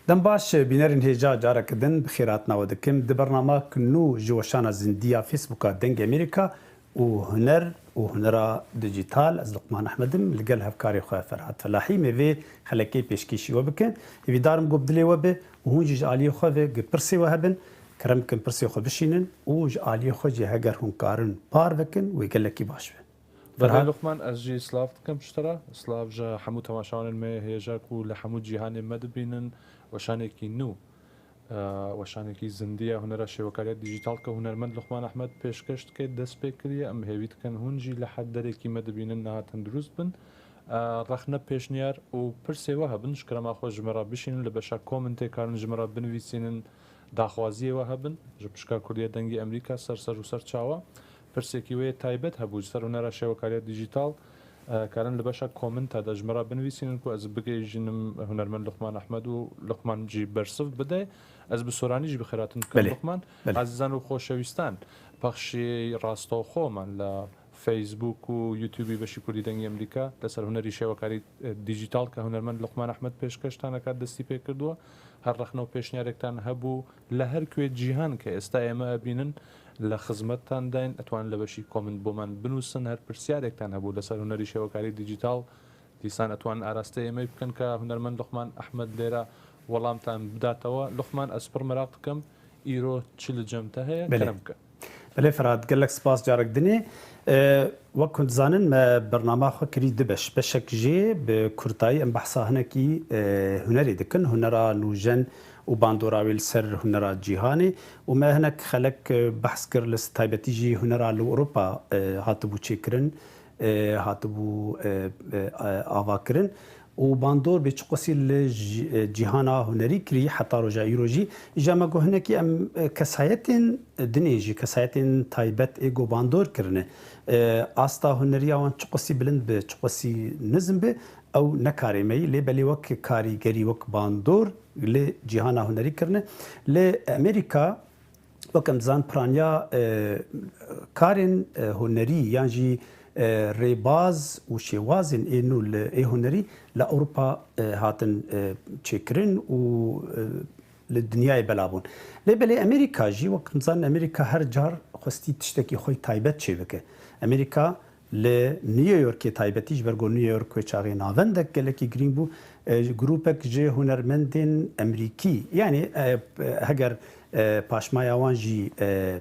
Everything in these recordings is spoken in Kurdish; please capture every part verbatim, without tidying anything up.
Dem baş, bînerên hêja, careke din bi xêr hatina we dikim. Di bernamek nû ji weşana zindî ya Facebooka Dengê Amerîka û huner û hunera dîjîtal, ez Luqman Ehmed im, li gel hevkarê xwe Ferhat Felahî me vê xelekê pêşkêşî we bikin. Hêvîdar im ku bi dilê we be û hûn jî ji aliyê xwe ve gi pirsê we hebin, kerem bikin pirsê xwe bişînin û ji aliyê xwe jî heger hûn karin par vekin wê gelekî baş be. Belê Ferhat. Luqman, ez jî silav dikim ji te re. Silav ji hemû temaşevanên me hêja ku li hemû cîhanê me dibînin, weşanekî nû, e, weşanekî zindî ya hunera şêwekariya dîjîtal ke hunermend Luqman Ehmed pêşkeş dike, dest pê kiriye. Em hêvî dikin hûn jî li her derekî me dibînin, niha tendurist bin. E, rexne, pêşniyar û pirsê we hebin, ji kerema xwe ji me re bişînin, li beşa komintê karin ji me re binivîsînin, daxwaziyê we hebin, ji pişka Kurdiya Dengê Amerîka ser ser û ser çawa. Pirsekî wê taybet hebû ji ser hunera şêwekariya dîjîtal, e, karin li beşa komenta de ji me re binivîsînin ku ez bigihîjînim hunermend Luqman Ehmed û Luqman jî bersiv bide. Ez bi soranî jî bi xêr hatin dikim Belê, Luqman. Belê. Ezîzan û xoşewîstan, pexşî rastoxo man li Facebook û YouTubeî beşî Kurdî Dengê Amerîka li ser hunerî şêwekarî, e, dîjîtal ke hunermend Luqman Ehmed pêşkeş tane ka destî pê kirduwe. Her rexne û pêşniyarek tan hebû li her kuê cîhan ke êsta ê me ebînin, li xizmettan dayin, etwanin li beşî komint bo man binûsin. Her pirsiyarek tan hebû li ser hunerî şêwekarî dîjîtal, dîsan etwanin arasteyê me bikin ke hunermend Luqman Ehmed lêre welamtan bidatewe. Luqman, ez pir meraq dikim, îro çi li cem te heye? Belê. Kerem ke. Belê Ferhat, gelek spas carek dinê. E, wek hûn dizanin, me bernama xwe kirî du beş. Beşek jê bi kurtayî em behsa hinekî, e, hunerê dikin, hunera nûjen û bandora wê li ser hunera cîhanê. Û me hinek xelek, e, behs kir, li taybetî jî hunera li Ewropa, e, hatibû çêkirin, e, hatibû, e, e, avakirin. Û bandor bê çiqasî li ji-, e, cîhana hunerî kirî heta roja îro jî. Îja me got hinekî em, e, kesayetên dinê jî, kesayetên taybet ê ku bandor kirine. E, asta huneriya wan çiqasî bilind be, çiqasî nizm be, ew ne karê me yî. Lê belê wek karîgerî, wek bandor li cîhana hunerî kirine. Li Amerîka, wek em dizanin, piraniya, e, karên, e, hunerî yan jî, e, rêbaz û şêwazên ê nû li ê hunerî li Ewropa, e, hatin, e, çêkirin û, e, li dinyayê bela bûn. Lê belê Amerîka jî, wek em dizanin, Amerîka her car xwestî tiştekî xwe taybet çêbike. Amerîka li New Yorkê taybetî, ji ber ku New York wê çaxê navendek gelekî girîng bû, e, grûpek ji hunermendên Amerîkî, yanî, e, heger, e, paşmaya wan jî, e,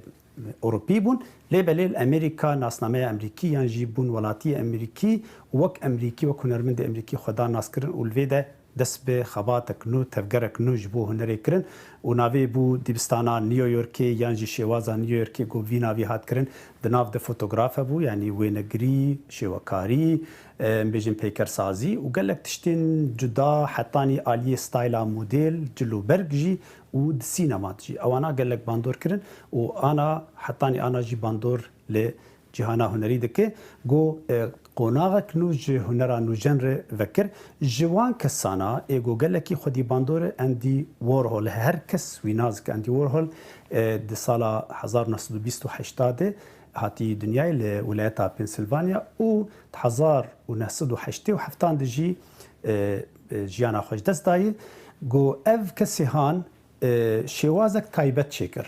Ewropî bûn, lê belê li Amerîka nasnameya Amerîkî yan jî bûn welatiyê Amerîkî û wek Amerîkî, wek hunermendê Amerîkî xwe da naskirin û li vê de dest bi xebatek nû, tevgerek nû ji bo hunerê kirin û navê bû dibistana New Yorkê yan jî şêwaza New Yorkê ku vî navî hat kirin. Di nav de fotograf hebû, yanî wênegirî, şêwekarî, e, em bêjin peykersazî û gelek tiştên cuda, hetanî aliyê stayla model, cil û berg jî û di sînema de jî. Ewana gelek bandor kirin û ana, hetanî ana jî bandor li cîhana hunerî dike. Got, e, qonaxek nû ji hunera nûjen re vekir. Ji wan kesana ê got gelekî xwedî bandor e Andy Warhol. Her kes wî nas dike Andy Warhol, e, di sala hezar û neh sed û bîst û heşt de hatî dinyayê li wilayeta Pennsylvania û di hezar û neh sed û heştê û heftan de jî, e, e, jiyana xwe ji dest dayî. Got ev kesê han, e, şêwazek taybet çêkir.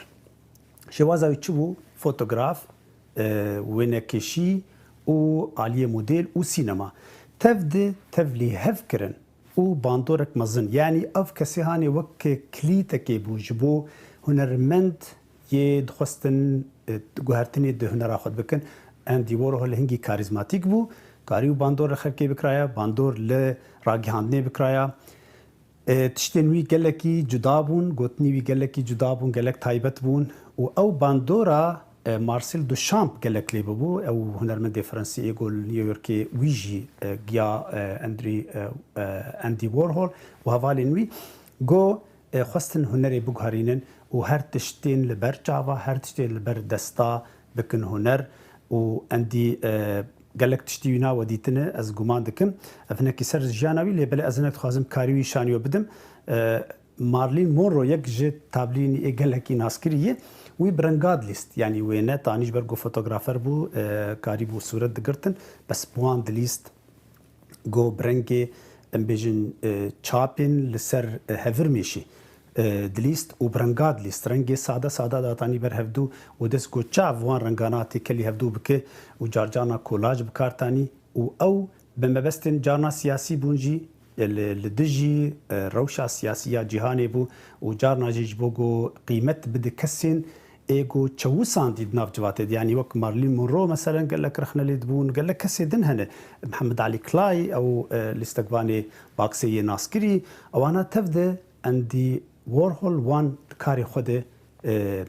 Şêwaza wî çi bû? Fotograf, e, wênekêşî û aliyê model û sînema. Tev di tev lî hev kirin û bandorek mezin. Yanî ev kesê hanê wek kilîtekê bû ji bo hunermend yê dixwestin, e, guhertinê di hunera xwe bikin. Andy Warhol hingî karîzmatîk bû, karî û bandor li xelkê bikiraya, bandor li ragihandinê bikiraya. E, tiştên wî gelekî cuda bûn, gotinî wî gelekî cuda bûn, gelek taybet bûn û ew bandora, e, Marcel Duchamp gelek lê bibû. Ew hunermendê Fransî ê ku li New Yorkê wî jî, e, giya, e, Andrew, e, e, Andy Warhol û hevalên wî. Got, e, xwestin hunerê biguherînin û her tiştên li ber çava, her tiştên li ber desta bikin huner û Andy, e, gelek tiştî wîna we dîtine, ez guman dikim. Ev hinekî ser jiyana wî, lê belê ez hinek dixwazim karî wî şanî we bidim. E, Marilyn Monroe yek ji tabloyên ê gelekî naskirî ye. Wî bi renga dilîst, yanî wê ne tanî ji ber ku fotografer bû, e, karîbû sûret digirtin, bes bi wan dilîst. Got bi rengê, em bêjin, e, çapên li ser, e, hevirmêşê, e, dilîst û bi renga dilîst. Rengê sade sade datanî ber hevdû û dest got çav wan rengana têkelî hevdû bike û carcarna kolaj bi kar tanî û ew bi mebestên carna siyasî bûn jî, e, li, li dijî, e, rewşa siyasî ya cîhanê bû û carna jî ji bo ku qîmet bide kesên ê ku çewisandî di nav civatê de, yanî wek Marilyn Monroe meselen gelek rexne lê dibûn, gelek kesê din hene. Mihemed Alî Klay, ew, e, lîstekvanê Baksê yê naskirî, ewana tev de Andy Warhol wan di karê xwe de, e,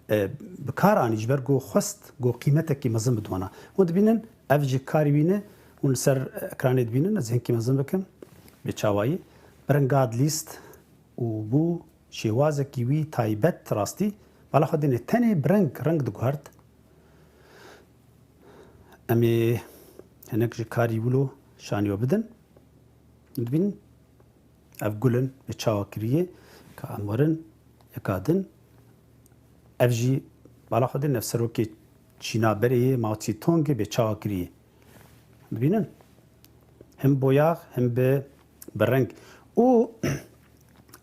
e, bi kar anî, ji ber ku xwest ku qîmetekî mezin bide wana. Hûn dibînin, ev jî karê wî ne, hûn li ser ekranê dibînin, ez hinkî mezin bikim, bê çawayî. Bi renga dilîst û bû şêwazekî wî taybet rastî. Bala xwe dêne tenê bi reng, reng diguhert. Em ê hinek ji karî wilo şanî we bidin. Dibînin? Ev gul in, bê çawa kiriye, ka em werin, yeka din. Ev jî bala xwe dêne, ev serokê Çîna berê yê, Mao Zedong e, bê çawa kiriye. Dibînin? Him boyax, him bi, bi reng. Û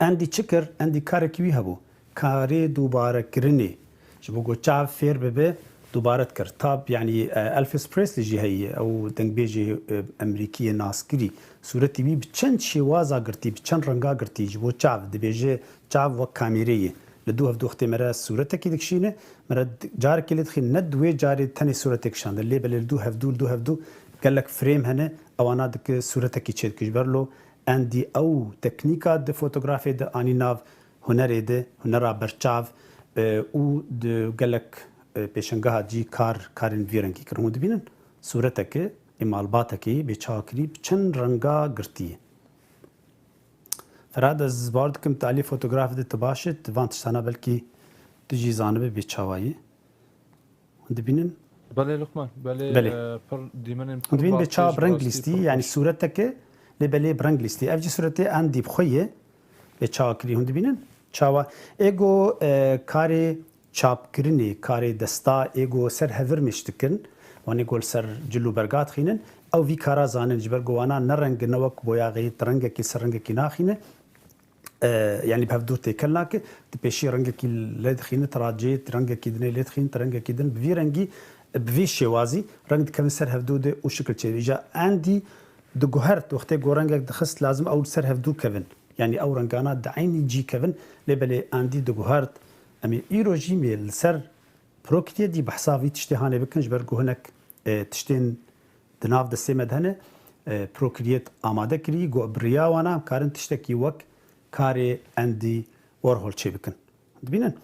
Andy çi kir? Andy karekî wî hebû. Karê dubarekirinê. Ji bo ku çav fêr bibe, dubare dikir. Tab, yanî, e, Elvis Presley jî heye, ew dengbêjê, e, Emerîkî yê naskirî. Sûretê wî bi çend şêwaza girtî, bi çend renga girtî. Ji bo çav, dibêje çav wek kamêrê ye. Li dû hevdû wextê me re sûretekî dikişîne, me re carekê lê dixîne, ne di wê carê tenê sûretê kişande. Lê belê li dû hevdû, li dû hevdû gelek frame hene, ewana dike sûretekî çêdike. Ji ber lo Andy ew teknîka di fotografê de anî nav hunerê de, hunera berçav, e, û di gelek, e, pêşengeha cî kar, karên vî rengî kirin. Hûn dibînin, sûreteke ê malbatekê bê çawa kirî bi çend renga girtî ye. Ferhad, ez bawer dikim tu alî fotografê de tu baş î, tu van tiştana belkî tu jî zanibe bê çawayî. Hûn dibînin? Belê Luqman, belê, Belê. e, pir dîmenên Hûn pir dibînin bê baş çawa tê, bi reng rastî lîstî, pir yanî xweş. Sûreteke lê belê bi reng lîstî. Ev jî sûretê Andy bi xwe ye. Bê çawa kirî, hûn dibînin? Çawa? Ê ku, e, karê çapkirinê, karê desta, ê ku ser hevirmêş dikin, wan ê ku li ser cil û berga dixînin, ew vî kara zanin, ji ber ku wana ne reng, ne wek boyaxê, ti rengekî ser rengekî naxîne. E, yanî bi hevdû têkel nake, tu pêşî rengekî lê dixîne, tu racê, tu rengekî dinê lê dixîne, tu rengekî din, bi vî rengî, bi vî şêwazî reng dikevin ser hevdû de û şikil çêdibî. Îja Andy diguhert, wextê ku rengek dixist, lazim ew li ser hevdû kevin. Yanî ew rengana di eynî cî kevin, lê belê Andy diguhert. Em ê îro jî mê li ser Procreate jî behsa vî tiştê hanê bikin, ji ber ku hinek, e, tiştên di nav destê me de hene, e, Procreate amade kirî, ku bi riya wana em karin tiştekî wek karê Andy Warhol çêbikin. Dibînin?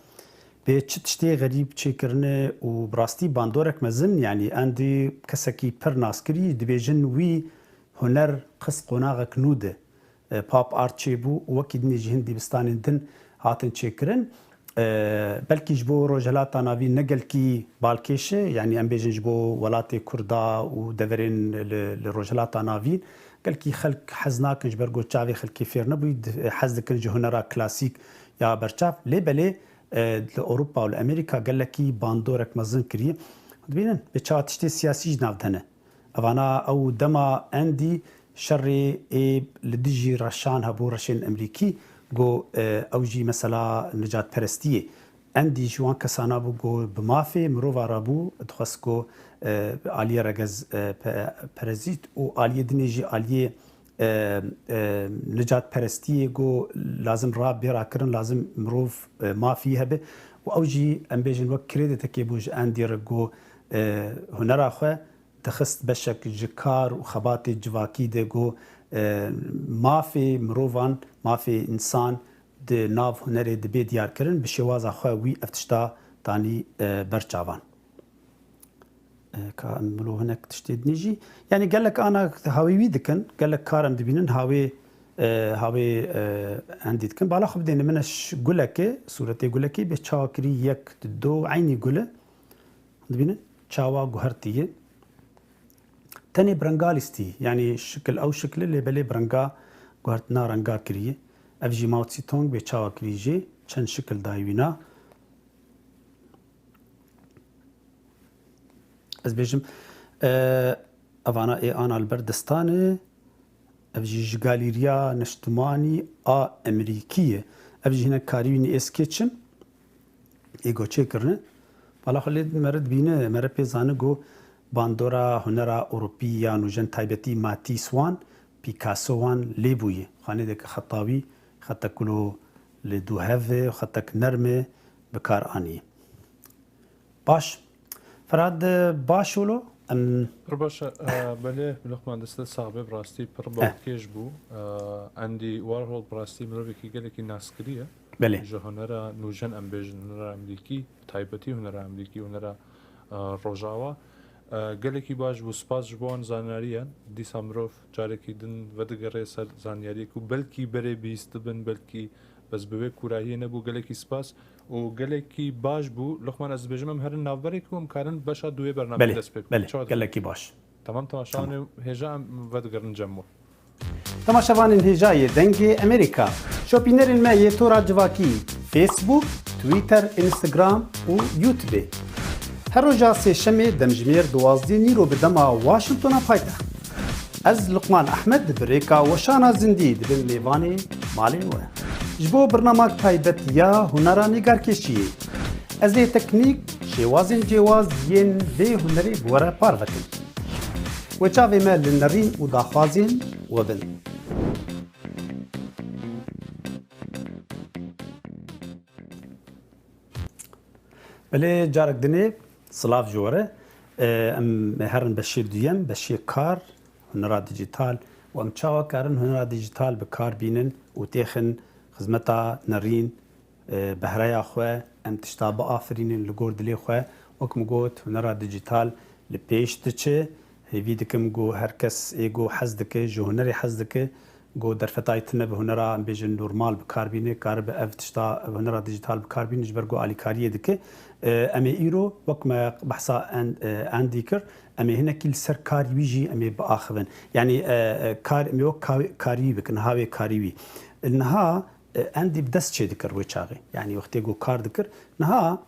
Bê çi tiştê xerîb çêkirine û bi rastî bandorek mezin, yanî Andy kesekî pir naskirî, dibêjin wî huner xist qonaxek nû de. E, pop art çêbû û wekî dinê jî hin dîbistanên din hatin çêkirin. E, belkî ji bo Rojhilata Navîn ne gelkî balkêş e, yanî em bêjin ji bo welatê Kurda û deverên li, li Rojhilata Navîn, gelkî xelk hez nakin, ji ber ku çavê xelkê fêr nebûyî, di-, hez dikin ji hunera klasîk ya berçav. Lê belê, e, li Ewropa û li Amerîka gelekî bandorek mezin kiriye. Dibînin, bê çawa tiştê siyasî ji nav de hene. Evana ew dema Andy şerê ê li dijî reşan hebû, reşên Emerîkî, got, e, ew jî mesela nicatperestî ye. Andy ji wan kesana bû, got bi mafê mirova re bû, dixwest got, e, aliyê regez, e, pe-, perezît û aliyê dinê jî aliyê, e, e, nicatperestiyê, got lazim ra bê rakirin, lazim mirov, e, mafî hebe. Û ew jî, em bêjin, wek kredîtekê bû ji Andy re, got, e, hunera xwe dixist beşek ji kar û xebatê civakî de, got, e, mafê mirovan, mafê însan di nav hunerê dibê diyarkirin, bi şêwaza xwe wî ev tişta tanî, e, ber çavan. E, ka em wilo hinek tiştê dinê jî. Yanî gelek ana hawê wî dikin, gelek kar em dibînin, hawê, e, hawê, e, Andy dikin. Bala xwe bidêne min e ş-, gulekê, sûretê gulekê, bê çawa kirî yek, di do, eynî gul e. Dibînin? Çawa guhertiye. Tenê bi renga lîstî, yanî şikil ew şikil e, lê belê bi renga guhertina renga kiriye. Ev jî Mao Zedong bê çawa kirî jê, çend şikil dayî wîna. Ez bêjim, e, evana ê ana li ber destan e, Ev jî ji Galeriya Niştimanî a Emerîkî ye. Ev jî hinek karî wî nêz kê çin ê go çêkirine. Bala xwe lê mere dibîne, mere pê zane ku bandora hunera Ewropî ya nûjen taybetî Matisse wan, Picasso wan lê bûye. Xanê de ke xeta wî, xeta ku li dû hev e, xetek nerm e, bi kar anî. Baş. Ferhad, baş wilo? Em Pir baş e, e, belê, Luqman, dest te sax be, bi rastî pir Eh. balkêş bû. E, Andy Warhol bi rastî mirovekî gelekî naskirî ye. Belê. Ji hunera nûjen, em bêjin, hunera Emerîkî, taybetî hunera Emerîkî, hunera, e, Rojava. E, gelekî baş bû, spas ji bo wan zaniyariyan. Dîsa mirov carekî din vedigere ser zaniyariyê ku belkî berê bihîstibin, belkî bes bi wê kûrahiyê nebû. Gelekî spas û gelekî baş bû. Luqman, ez dibêjim em herin navberê ku em karin beşa duyê bernameyê Belê, dest pê bikin. belê, Çawa dibî? gelekî baş. Tamam, tamam. Tamam. Şanê hêja em vedigerin cem we. Temaşevanên hêja yê Dengê Emerîka, şopînerên me yê tora civakî, Facebook, Twitter, Instagram û YouTube. Her roja sêşemê demjimêr duwazdeh nîro bi dema Washingtona paytext. Ez Luqman Ehmed bi rêka weşana zindî dibim mêvanê malê we. Ji bo birnamak taybet ya hunera nîgarkêşiyê, ez ê teknîk, şêwazên cêwaz yên vê hunerê bi we re parve kim. Wê çavê me li nerîn û daxwazên we bin. Belê, carek dinê silav ji we re. E, em herin beşê duyem, beşê kar, hunera dîjîtal û em çawa karin hunera dîjîtal bi kar bînin û têxin xizmeta nerîn, e, behreya xwe, em tişta biafirînin li gor dilê xwe. Wek min got, hunera dîjîtal li pêş diçe. Hêvî dikim ku her kes ê ku hez dike, ji hunerê hez dike, ku derfetayî tune bi hunera, em bêjin, normal bi kar bîne, karibe ev tişta, hunera dîjîtal bi kar bîne, ji ber ku alîkariyê dike. E, em ê îro, wek me behsa en-, e, Andy kir, em ê hinekî li ser karî wî jî em ê biaxivin. Yanî, e, e, kar, em ê wek ka-, karî wî bikin, niha wê karî wî. Niha, e, Andy bi dest çê dikir wê çaxê. Yanî wextê ku kar dikir. Niha,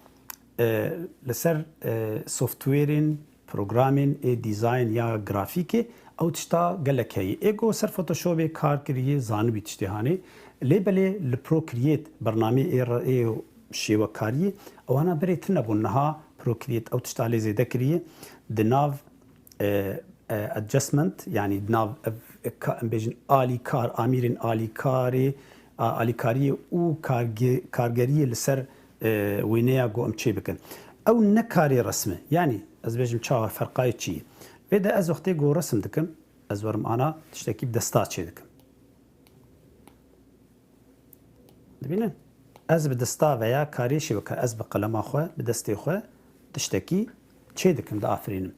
e, li ser, e, softwêrên, programên ê dîzayn ya grafîkê, ew tişta gelek heye. Ê ku ser Photoshopê kar kiriye, zanibî tiştê hanê. Lê belê li Procreate, bernameyê ê re-, ê şêwekariyê, ewana berê tune bûn. Niha Procreate ew tişta lê zêde kiriye. Di nav, e, e, adjustment, yanî di nav ev, e, ka-, em bêjin alîkar, amîrên alîkarê, a, alîkariyê û karge-, kargeriyê li ser, e, wêneya ku em çê bikin. Ew ne karê resim e. Yanî, ez bêjim çawa, ferqayê çi ye? Vê de ez wextê ku resim dikim, ez werim ana tiştekî bi desta çê dikim. Dibînin? Ez bi desta veya karê şêwekar, ez bi qelema xwe, bi destê xwe tiştekî çê dikim, diafirînim.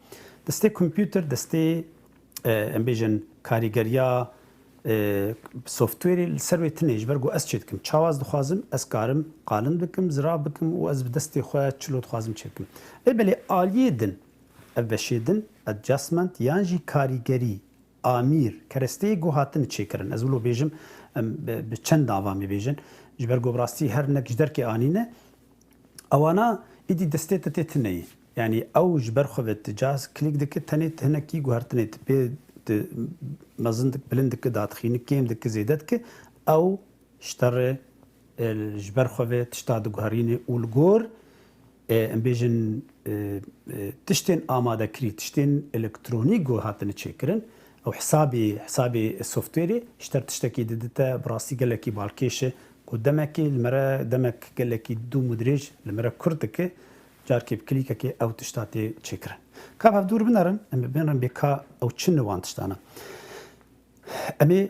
Destê kompûter, destê, e, em bêjin karîgeriya, e, softwêrê li ser wê tune, ji ber ku ez çê dikim. Çawa ez dixwazim, ez karim qalin bikim, zirav bikim û ez bi destê xwe çilo dixwazim çê bikim. Lê belê aliyê din, ev beşê din, adjustment yan jî karîgerî, amîr, keresteyê ku hatine çêkirin. Ez wilo bêjim, em bi, bi çend nava em ê bêjin. Ji ber ku bi rastî her hinek ji derkê anîne. Ewana êdî destê te tê tune ye. Yanî ew ji ber xwe ve tu caz klîk dike, tenê tu hinekî guhertinê tu pê tu mezin dik, bilind dike, dadixîne, kêm dike, zêde dike. Ew ji te re, e, ji ber xwe ve tişta diguherîne û li gor, e, em bêjin, e, e, tiştên amadekirî, tiştên elektronîk ku hatine çêkirin, ew hesabê, hesabê softwêrê ji te re tiştekî didite, bi rastî gelekî balkêş e, ku demekê li me re, demek gelekî dûm û dirêj li me re kurt dike, carkê bi klîkekê ew tişta tê çêkirin. Ka hevdûr binerin, em ê binêrin bê ka ew çi ne wan tiştana. Em ê,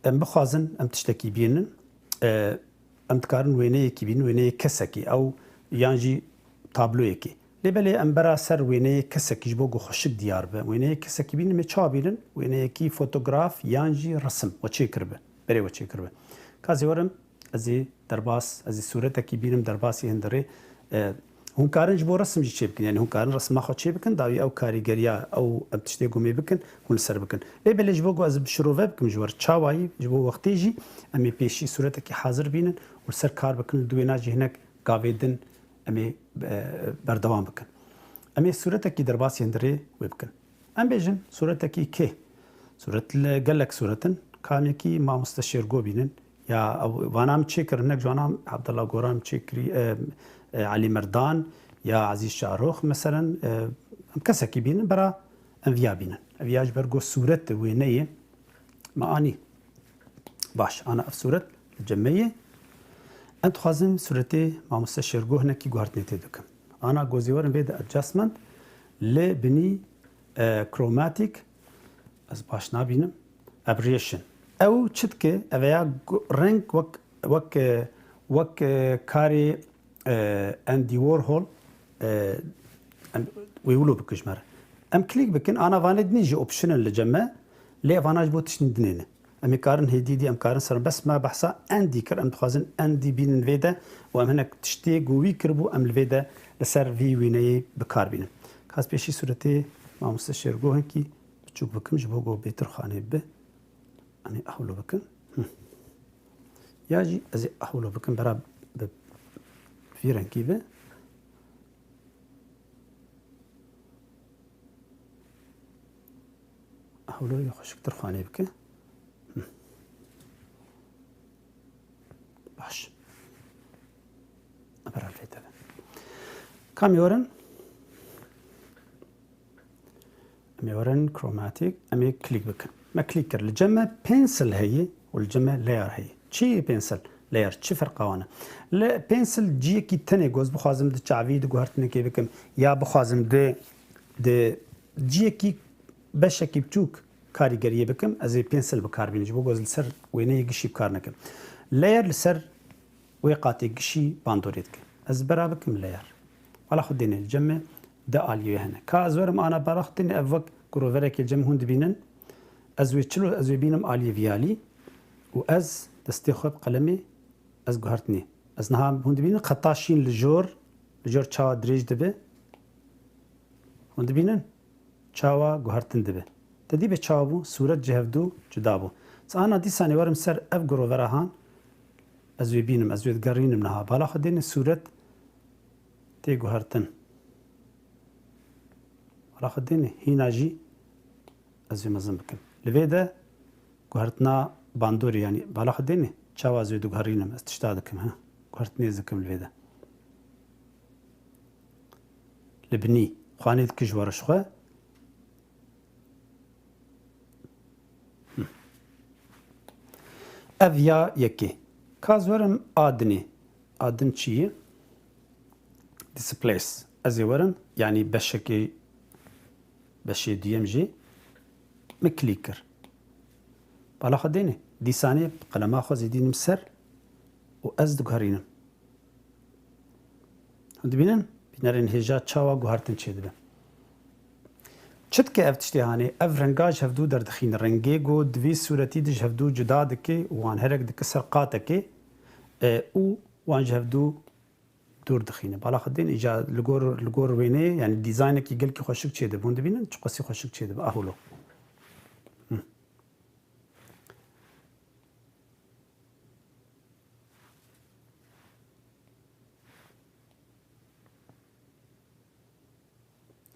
em bixwazin, em tiştekî bînin, e, em dikarin wêneyekî bînin, wêneyê kesekî, ew yan jî tabloyekê. Lê belê em bera ser wêneyê kesekî ji bo ku xweşik diyar be. Wêneyê kesekî bînin, em ê çawa bînin? Wêneyekî fotograf yan jî resim we çêkiribe. Berê we çêkiribe. Ka ez ê werim, ez ê derbas, ez ê sûretekî bînim, derbasî hundirê. E, hûn karin ji bo resim jî çêbikin, yanî hûn karin resma xwe çêbikin, dawî ew karîgeriya, ew em tiştê gumê bikin, hûn li ser bikin. Lê belê ji bo ku ez bi şirove bikim ji we re çawayî, ji bo wextê jî em ê pêşî sûretekî hazir bînin û li ser kar bikin, li di wêna jî hinek gavê din em ê, e, berdewam bikin. Em ê sûretekî derbasî hundirê wê bikin. Em bêjin sûretekî kê? Sûret li gelek sûret in. Kamekî mamoste Şêrgo bînin. Ya ew vana min çêkir, hinek ji wana Abdullah Goran çêkirî, e, e, Elî Merdan ya Ezîz Şarox, meselen, e, em kesekî bînin, bera em viya bînin. Ev ya ji ber ku sûret wêneyê me anî. Baş, ana ev sûret li cem me ye. Em dixwazin sûretê mamoste Şêrgo hinekî guhertinê tê dikim. Ana gozê werin vê de adjustment, li binî, e, chromatic, ez baş nabînim, aberration. Ew çi dike? Ev ya gu-, reng wek, wek, e, wek, e, karê, e, Andy Warhol, e, em, wê wilo bike ji me re. Em klîk bikin, ana vanê dinê jî option in li cem me, lê vana ji bo tiştî dinê ne. Em ê karin hêdî dî, em karin ser, bes me behsa Andy kir, em dixwazin Andy bînin vê de û em hinek tiştê ku wî kiribû, em li vê de li ser vî wêneyê bi kar bînin. Ka ez pêşî sûretê mamoste Şêrgo hinkî biçûk bikim, ji bo ku bêtir xanê bibe. Em ê ahwilo bikin. Hı. Ya jî ez ê ahwilo bikim, bera bi vî rengî be. Hewlo yê xweşiktir xwanê bike. Hı. Baş. Eber alfê te be. Kam ê werin? Em ê werin chromatic. Em ê click bikin. Me click kir. Li cem me pencil heye û li cem me layer heye. Çi ye pencil, layer? Çi ferqa wan e? Li pencil ciyekî tenê ku ez bixwazim di çavî, di guhertinekê bikim ya bixwazim di, di ciyekî beşekî biçûk karîgeriyê bikim, ez ê pencil bi kar bînim, ji bo ku ez li ser wêneyê gişî bi kar nekim. Layer li ser wê qatê gişî bandorê dike. Ez bera bikim layer. Bala xwe dêne li cem me de aliyê wê hene. Ka ez werim ana bala xwe dêne, ev wek giroverekê li cem hûn dibînin. Ez wê çilo, ez wê bînim aliyê vî alî û ez destê xwe bi qelemê ez guhertinê. Ez niha hûn dibînin xeta şîn li jor, li jor çawa dirêj dibe. Hûn dibînin? Çawa guhertin dibe. Te dî be çawa bû? Sûret ji hevdû cuda bû. Ez ana dîsanê werim ser ev girovera han, ez wê bînim, ez wê digerînim niha. Bala xwe dêne sûret tê guhertin. Bala xwe dêne hîna jî ez wê mezin bikim. Li vê de guhertina bandorê, yanî bala xwe dêne çawa ez wê diguherînim, ez tişta dikim, he. Guhertinê ez dikim li vê de. Li binî xwanê dike ji we re ji xwe. Hı. Ev ya yekê. Ka ez werim a dinê. A din çi ye? Displace. Ez ê werim, yanî beşekê, beşê duyem jî min klîk kir. Bala xwe dêne. Dîsanê qelema xwe zêdînim ser û ez diguherînim. Hûn dibînin? Bînerên hêja çawa guhertin çêdibe. Çi dike ev tiştê hanê? Ev renga ji hevdû derdixîne. Rengê ku di vî sûretî de ji hevdû cuda dike û wan herek dike ser qatekê, e, û wan ji hevdû dûr dixîne. Bala xwe dêne, îca li gor, li gor wêneyê, yanî dîzaynekî gelkî xweşik çêdibe. Hûn dibînin? Çiqasî xweşik çêdibe. Ahûlo. Hı.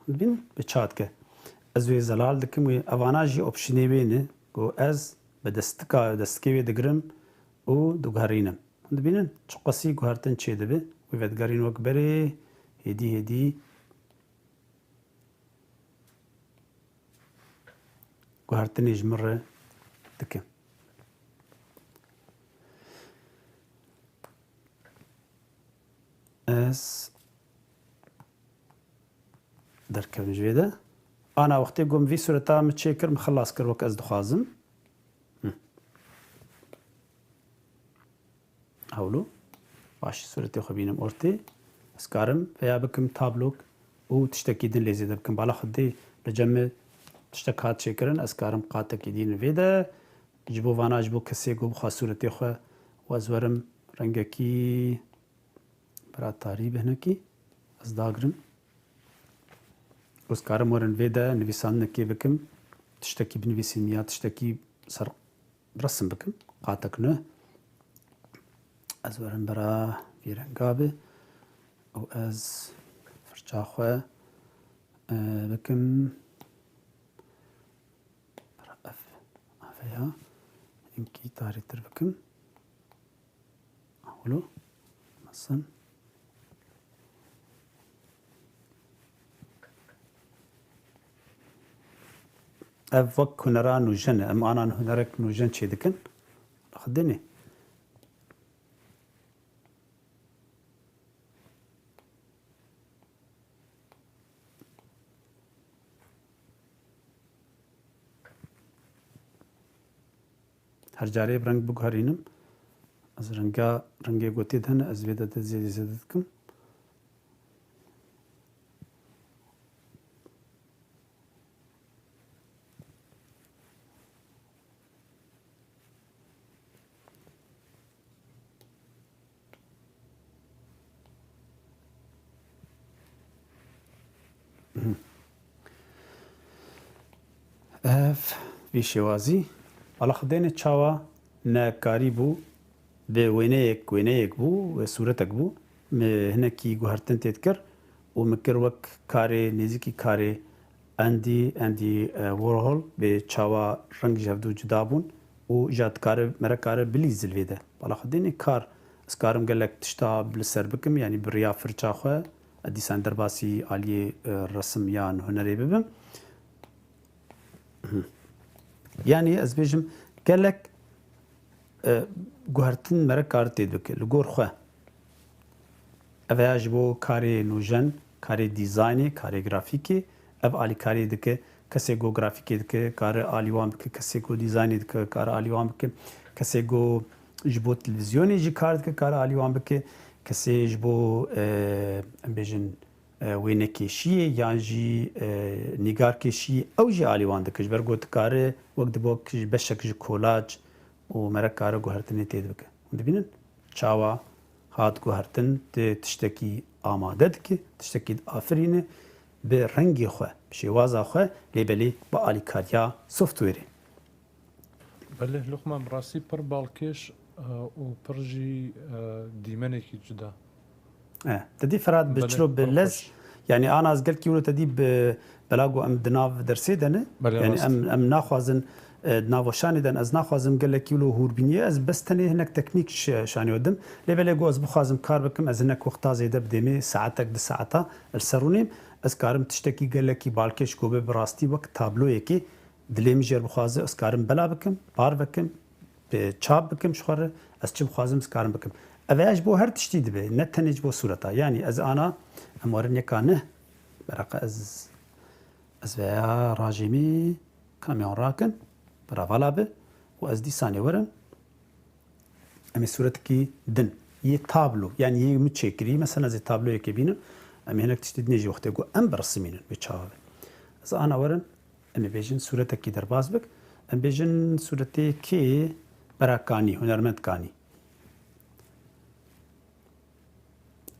Dibîn bi çat ke. Ez wê zelal dikim wê. Evana jî opşinê wê ne. Ku ez bi destika, destikê wê digirim û diguherînim. Hûn dibînin? Çiqasî guhertin çêdibe. Wê vedigerîn wek berê, hêdî hêdî guhertinê ji min re dike. Ez derkevim ji vê de. Ana wextê ku min vî sureta min çêkir, min xilas kir wek ez dixwazim. Hı. Hewlo. Baş, suretê xwe bînim ortê. Ez karim veya bikim tablok û tiştekî din lê zêde bikim. Bala xwe dê li cem min tiştek hat çêkirin. Ez karim qatekî din vê de. Ji bo vana, ji bo kesê ku bixwa suretê xwe û ez werim rengekî bira tarî bihinekî. Ez dagirim. Ez karim werin vê de nivîsandinekê bikim. Tiştekî binivîsim ya tiştekî ser resim bikim. Qatek nû. Ez werim bira vî renga bi û ez firça xwe, e, bikim. Bira ev, ev ya. Hinkî tarîtir bikim. Wilo. Mesin. Ev wek hunera nûjen e. Em anan hunerek nûjen çêdikin. Xwedê ne. Her carê reng biguherînim. Ez renga, rengê gotê de ne, ez vê de, de zêdî zêde dikim. Ev vî şêwazî. Ala xwedêne çawa ne karî bû, bi wêneyek, wêneyek bû, wê sûretek bû. Mi hinekî guhertin tê dikir û mi kir wek karê nêzîkî karê Andy, Andy, e, Warhol, bê çawa reng ji hevdû cuda bûn û ja dikare, mere kare bilîzil vê de. Bala xwedênê kar, ez karim gelek tişta bi li ser bikim, yanî bi riya firça xwe, ez dîsan derbasî aliyê, e, resim yan hunerê bibim. Yanî ez bêjim gelek, e, guhertin mere kar tê dike li gor xwe. Ev ya ji bo karê nûjen, karê dîzaynê, karê grafîkê, ev alîkariyê dike. Kesê ku grafîkê dike, kare alî wan bike, kesê ku dîzaynê dike, kare alî wan bike, kesê ku ji bo televîzyonê jî kar dike, kare alî wan bike, kesê ji bo, e, em bêjin, e, wênekêşiyê yan jî, e, nîgarkêşiyê, ew jî alî wan dike. Ji ber ku dikare wek dibo ji beşek ji kolac û mere kare guhertinê tê dibike. Hûn dibînin? Çawa hat guhertin, tu tiştekî amade dikî, tiştekî diafirîne, bi rengê xwe, bi şêwaza xwe, lê belê bi alîkariya softwarê. Belê, Luqman, bi rastî pir balkêş, e, û pir jî, e, dîmenekî cuda. E, te dî Ferhat bi Belê, çilo bi pir lez, xweş. Yanî ana ez gelkî wilo te dî bi bela ku em di nav dersê de ne. Belê, Yanî rast. em, em naxwazin, e, di nav weşanê de ne. Ez naxwazim gelekî wilo hûrbîniyê. Ez bes tenê hinek teknîk şi-, şanî we dim. Lê belê ku ez bixwazim kar bikim, ez hinek wexta zêde bidêmê, saetek, du saeta li ser rûnêm. Ez karim tiştekî gelekî balkêş ku be bi rastî wek tabloyekê dilê min jêr bixwaze, ez karim bela bikim, bar vekim, bi çap bikim ji xwe re, ez çi bixwazim, ez karim bikim. Ev ya ji bo her tiştî dibe, ne tenê ji bo sûreta. Yanî ez ana, em werin yeka neh, beraqa ez, ez veya rajê min kamyon rakin, bira vala bi û ez dîsanê werim, em ê sûretekî din, yê tablo, yanî yê min çêkirî, mesela ez ê tabloyekê bînim, em ê hinek tiştî dinê jî wextê ku em birisimînin, wê çawa be. Ez ana werim, Em ê bêjin sûretekî derbas bik. Em bêjin sûretê kê? Bera Kanî, hunermend Kanî.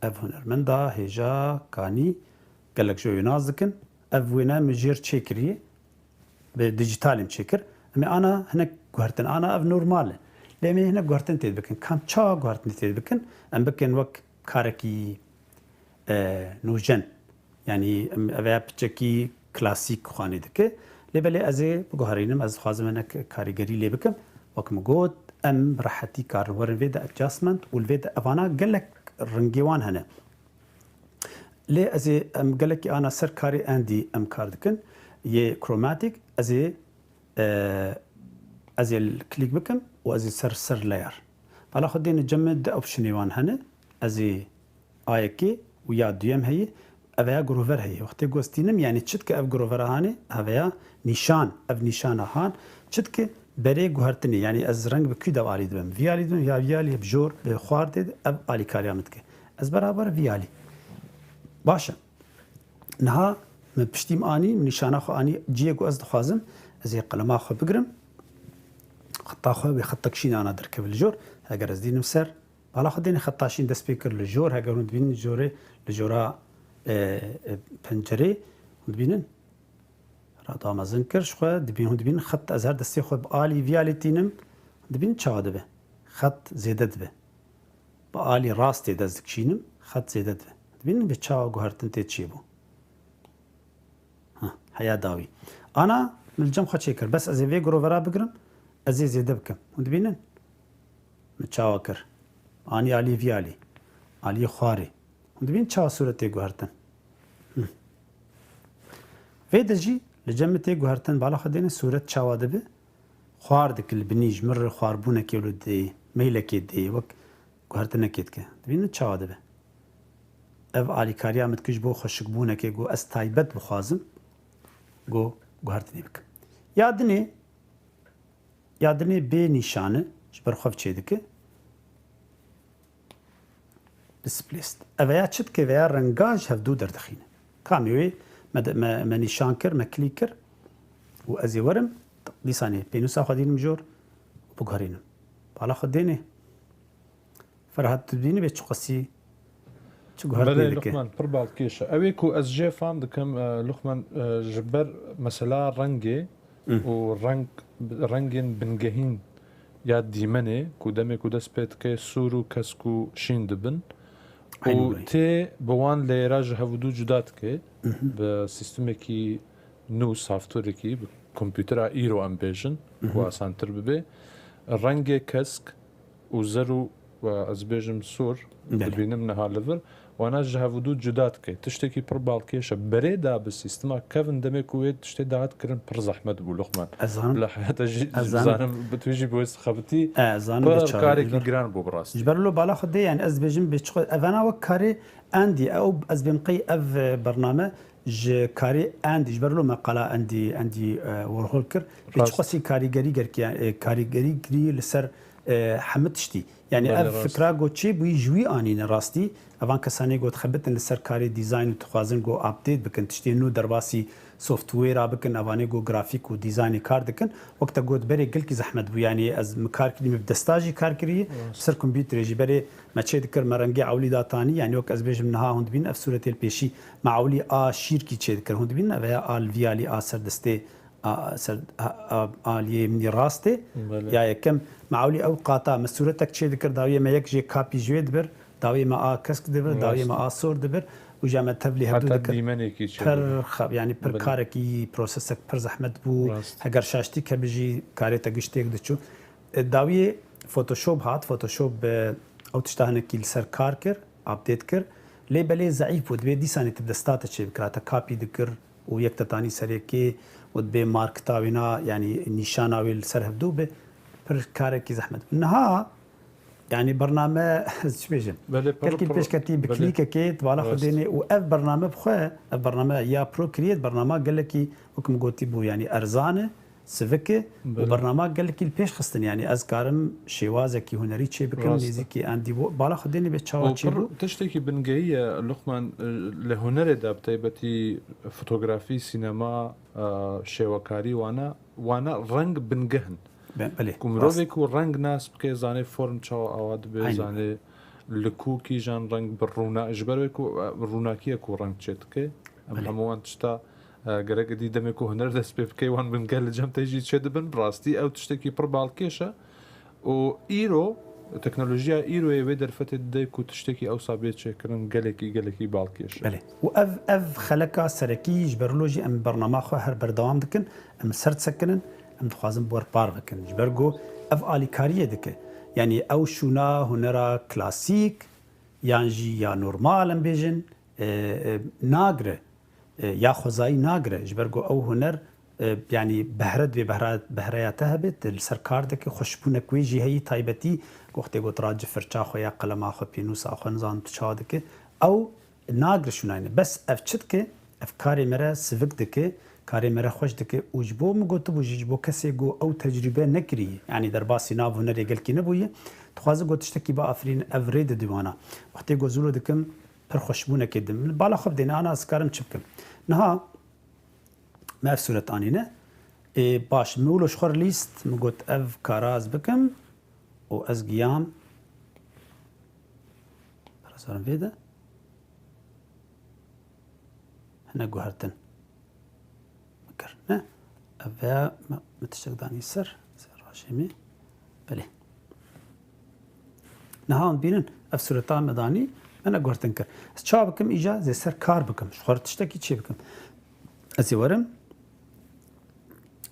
Ev hunermenda hêja Kanî gelek ji wê nas dikin. Ev wêne min jêr çêkiriye. Bi dîjîtalê min çêkir. Em ê ana hinek guhertin. Ana ev normal e. Lê em ê hinek guhertin tê bikin. Kam çawa guhertin tê bikin? Em bikin wek karekî e, nûjen. Yanî, em, ev ya piçekî klasîk xwanê dike. Lê belê ez ê biguherînim, ez dixwazim hinek karîgerî lê bikim. Wek min got, em bi rehetî karin werin vê de adjustment û li vê de evana gelek ringê wan hene. Lê ez ê, em gelekî ana ser karê Andy em kar dikin. Yê chromatic, ez ê, e, ez ê klîk bikim û ez ê ser, ser layer. Bala xwe dêne cem min du optionê wan hene. Ez ê A yekê û ya duyem heye, ev ya grover heye. Wextê ku ez tînim, yanî çitke ev grovera hanê, ev ya nîşan, ev nîşana han, çitke berê guhertinê, yanî ez reng bi kû de alî dibim. Vî alî dibim, ya vî alî bi jor, bi xwar tê de, ev alîkariya min dike. Ez beraber vî alî. Baş e. Niha min piştî min anî, min nîşana xwe anî cihê ku ez dixwazim, ez ê qelema xwe bigirim, xeta xwe wê xetek şîn ana derkeve li jor, heger ez dînim ser, Bala xwe dêne xeta şîn dest pê kir li jor, heger hûn dibînin jorê, li jora, e, e, pencerê, hûn dibînin, rada mezin kir ji xwe, dibîn, hûn dibînin xet, ez her destê xwe bi alî vî alî tînim, dibînin çawa dibe? Xet zêde dibe. Bi alî rastê dest dikişînim, xet zêde dibe. Dibînin bi çawa guhertin tê çêbû. Ha, heya dawî. Ana, min li cem xwe çêkir. Bes ez ê vê grovera bigirim. Ez ê zêde bikim. Hûn dibînin? Min çawa kir? Anî alî vî alî. Aliyê xwarê. Hûn dibînin çawa sûret tê guhertin? Hı. Vê de jî li cem min tê guhertin, bala xwe dêne sûret çawa dibe? Xwar dike li binî, ji min re xwarbûnekê li dê, meylekê dê, wek guhertinekê dike. Dibînin çawa dibe? Ev alîkariya min dike ji bo xweşikbûnekê, ku ez taybet bixwazim, ku guhertinê bikim. Ya dinê, ya dinê bê nîşan e, ji ber xwe çê dike. Displaced. Ev ya çi dike? Veya renga ji hevdû derdixîne. Kamê wê me, de- me, me nîşan kir, me klîk kir û ez ê werim, dîsanê pênûsa xwe dînim jor û biguherînim. Bala xwe dênê. Ferhat, tu dibînî bê çiqasî çi guhertinê Belê, dike? Luqman, pir balkêş e. Ew ê ku ez jê fam dikim, e, Luqman, e, ji ber mesela rengê Hı. û reng, rengên bingehîn ya dîmenê ku demê ku dest pê dike, sûr û kesk û şîn dibin. Û Eynî wê. Tê bi wan leyera ji hev û dû cuda dike. Hı hı. Bi sîstemekî nû, softwarekî, bi kompûtera îro em bêjin, Hı hı. ku asantir bibe. Rengê kesk û zer û, e, ez bêjim sûr, Belê. Dibînim niha li vir. Wana ji hev û dû cuda dike. Tiştekî pir balkêş e. Berê da bi sîstema kevin demê ku wê tiştê dahat kirin pir zehmet bû, Luqman. Ez zanim. Bila heyata jî Ez zanim. Zanim bi tu jî bi wê xebitî. Ez zanim Pir bê çawa. karekî Ji ber giran bû bi rastî. Ji ber lo bala xwe dê, yani ez dibêjim bê çiqo. Evana wek karê Andy, ew ez bêm qey ev, e, bername ji karê Andy, ji ber lo me qala Andy, Andy, e, Warhol kir. Bê Rast. çiqasî karîgerî gerkî, e, karîgerî kirî li ser, e, hemî tiştî. Yani Belê, ev rast. fikra ku çêbûyî ji wî anîne rastî. Evan kesanê ku dixebitin li ser karê dîzayn û dixwazin ku update bikin, tiştê nû derbasî software-a bikin, evanê ku grafîk û dîzaynê kar dikin. Wek te got berê gelkî zehmet bû. Yani ez mi kar kirî, mi bi desta jî kar kirî, Rast. ser kompûterê jî berê me çê dikir, me rengê ewlî datanî. Yani wek ez bêjim niha hûn dibîn ev sûretê li pêşî me ewlî a şîrkî çê dikir. Hûn dibîn ev ya a li vî alî a ser destê a, ser, a, a, aliyê min ê rastê. Belê. Ya yekem, me ewlî ew qata, me sûretek çê dikir, dawiyê me yek jê kapî ji wê dibir, dawiyê me a kesk dibir, Rast. dawiyê me a sor dibir, û ja me tevlî hevdû Heta dikir. dîmenekî çê Pir dibir. xeb-, yani pir Belê. karekî, prosesek pir zehmet bû. Rast. Heger şaştî kebe jî karê te giş têk diçû. E, dawiyê Photoshop hat, Photoshop, e, ew tişta hinekî li ser kar kir, update kir. Lê belê zeîf bû, dibê dîsanê tu bi desta te çê bikira, te kapî dikir, û yek te tanî ser yekê û dibê marketa wê na, yanî nîşana wê li ser hevdû bi pir karekî zehmet. Niha, yanî bername, ez çi bêjim? Belê, pir, Gelkî pir, pêşketî bi belê. klîkekê, di bala xwe Rast. dênê û ev bername bi xwe, ev bername ya pro kiriyê, bernama gelekî, wek min gotî bû, yanî erzan e, sivik e û Belê. bernama gelekî li pêş xistin. Yanî ez karim şêwazekî hunerî çê bikim, Rast. nêzîkî Andy Wo-, bala xwe dênê bê çawa Û çê pir bû. tiştekî bingehî ye, Luqman, e, li hunerê de bi taybetî fotografî, sînema, e, şêwekarî wana, wana reng bingeh in. Be-, belê, Ku rast. mirovê ku reng nas bike, zanê form çawa awa dibe, Aynen. zanê li ku kîjan reng bi rûna-, ji ber wê ku, e, rûnakî ye ku reng çê dike. Em Belê. hemû wan tişta, e, gerek dî demê ku huner dest pê bike, wan bingeh li cem te jî çê dibin. Bi rastî ew tiştekî pir balkêş e. Û îro, teknolojiya îro yê wê derfetê dide ku tiştekî ewsa bê çêkirin, gelekî, gelekî balkêş e. Belê. Û ev, ev xeleka serekî ji ber lo jî em bernama xwe her berdewam dikin, em li ser disekinin, em dixwazin bi we re par bikin. Ji ber ku ev alîkariyê dike. Yanî ew şûna hunera klasîk, yan jî ya normal, em bêjin, e, e, nagire. E, ya xwezayî nagire. Ji ber ku ew huner, e, yanî behre divê behra-, behreya te hebe, tu li ser kar dike, xweşbûnek wê jî heyî taybetî, ku wextê ku tu ra cifirça xwe ya qelema xwe, pênûsa xwe, nizanim tu çawa dike, ew nagire şûnayne. Bes ev çi dike? Ev karê me re sivik dike, karê me re xweş dike û ji bo min gotibû jî, ji bo kesê ku ew tecrûbe nekiriye, yanî derbasî nav hunerê gelkî nebûye, dixwaze ku tiştekî biafirîne, ev rê dide wana. Wextê ku zûlo dikim, pir xweşbûnekê dim. Bala xwe bidêne, ana ez karim çi bikim? Niha me ev sûret anîne. Ê, baş, min wilo ji xwe re lîst, min got ev kara ez bikim û ez giyam. Berazarim vê de. Hine guhertin. Min kir. Ne? Ev veya me, me tiştek danî ser. Ser rajê me. Belê. Niha em bînin, ev sureta me danî, me ne guhertin kir. Ez çawa bikim, îca zê ser kar bikim. Ji xwe re tiştekî çê bikim. Ez ê werim.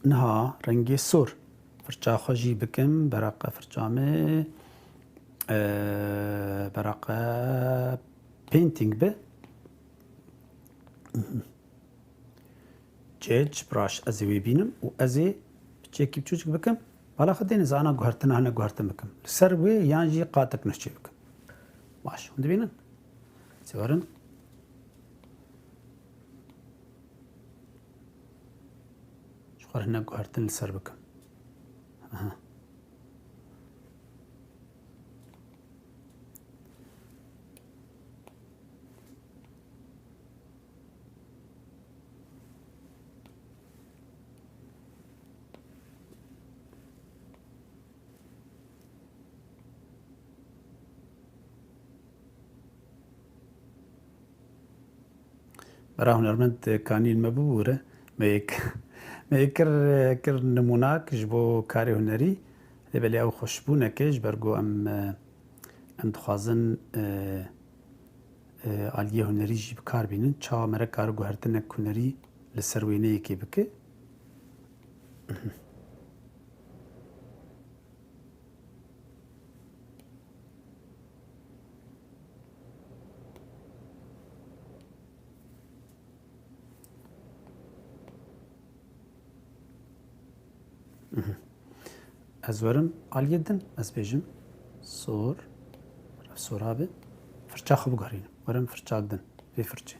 Niha rengê sor. Firça xwe jî bikim, bereqe firça me, e, bereqe painting be. Çêç, braş, ez ê wê bînim û ez ê piçekî biçûçik bikim. Bala xwe dêne zana guhertina hene guhertin bikim. Li ser wê yan jî qatik nuşçê bikim. Baş, hûn dibînin? Sê werin. Ji xwe re hinek guhertin li ser bikim. Aha. Bera hunermend kanî li me bibûre. Me yek, me yek kir, kir nimûnak ji bo karê hunerî. Lê belê ew xweşbûnek e, ji ber ku em, em dixwazin, e, e, aliyê hunerî jî bi kar bînin. Çawa me re kar guhertinek hunerî li ser wêneyekê bike? Mhm. Ez werim aliyê din, ez bêjim sor, sora be, firça xwe biguherînim. Werim firçak din, vê firçê.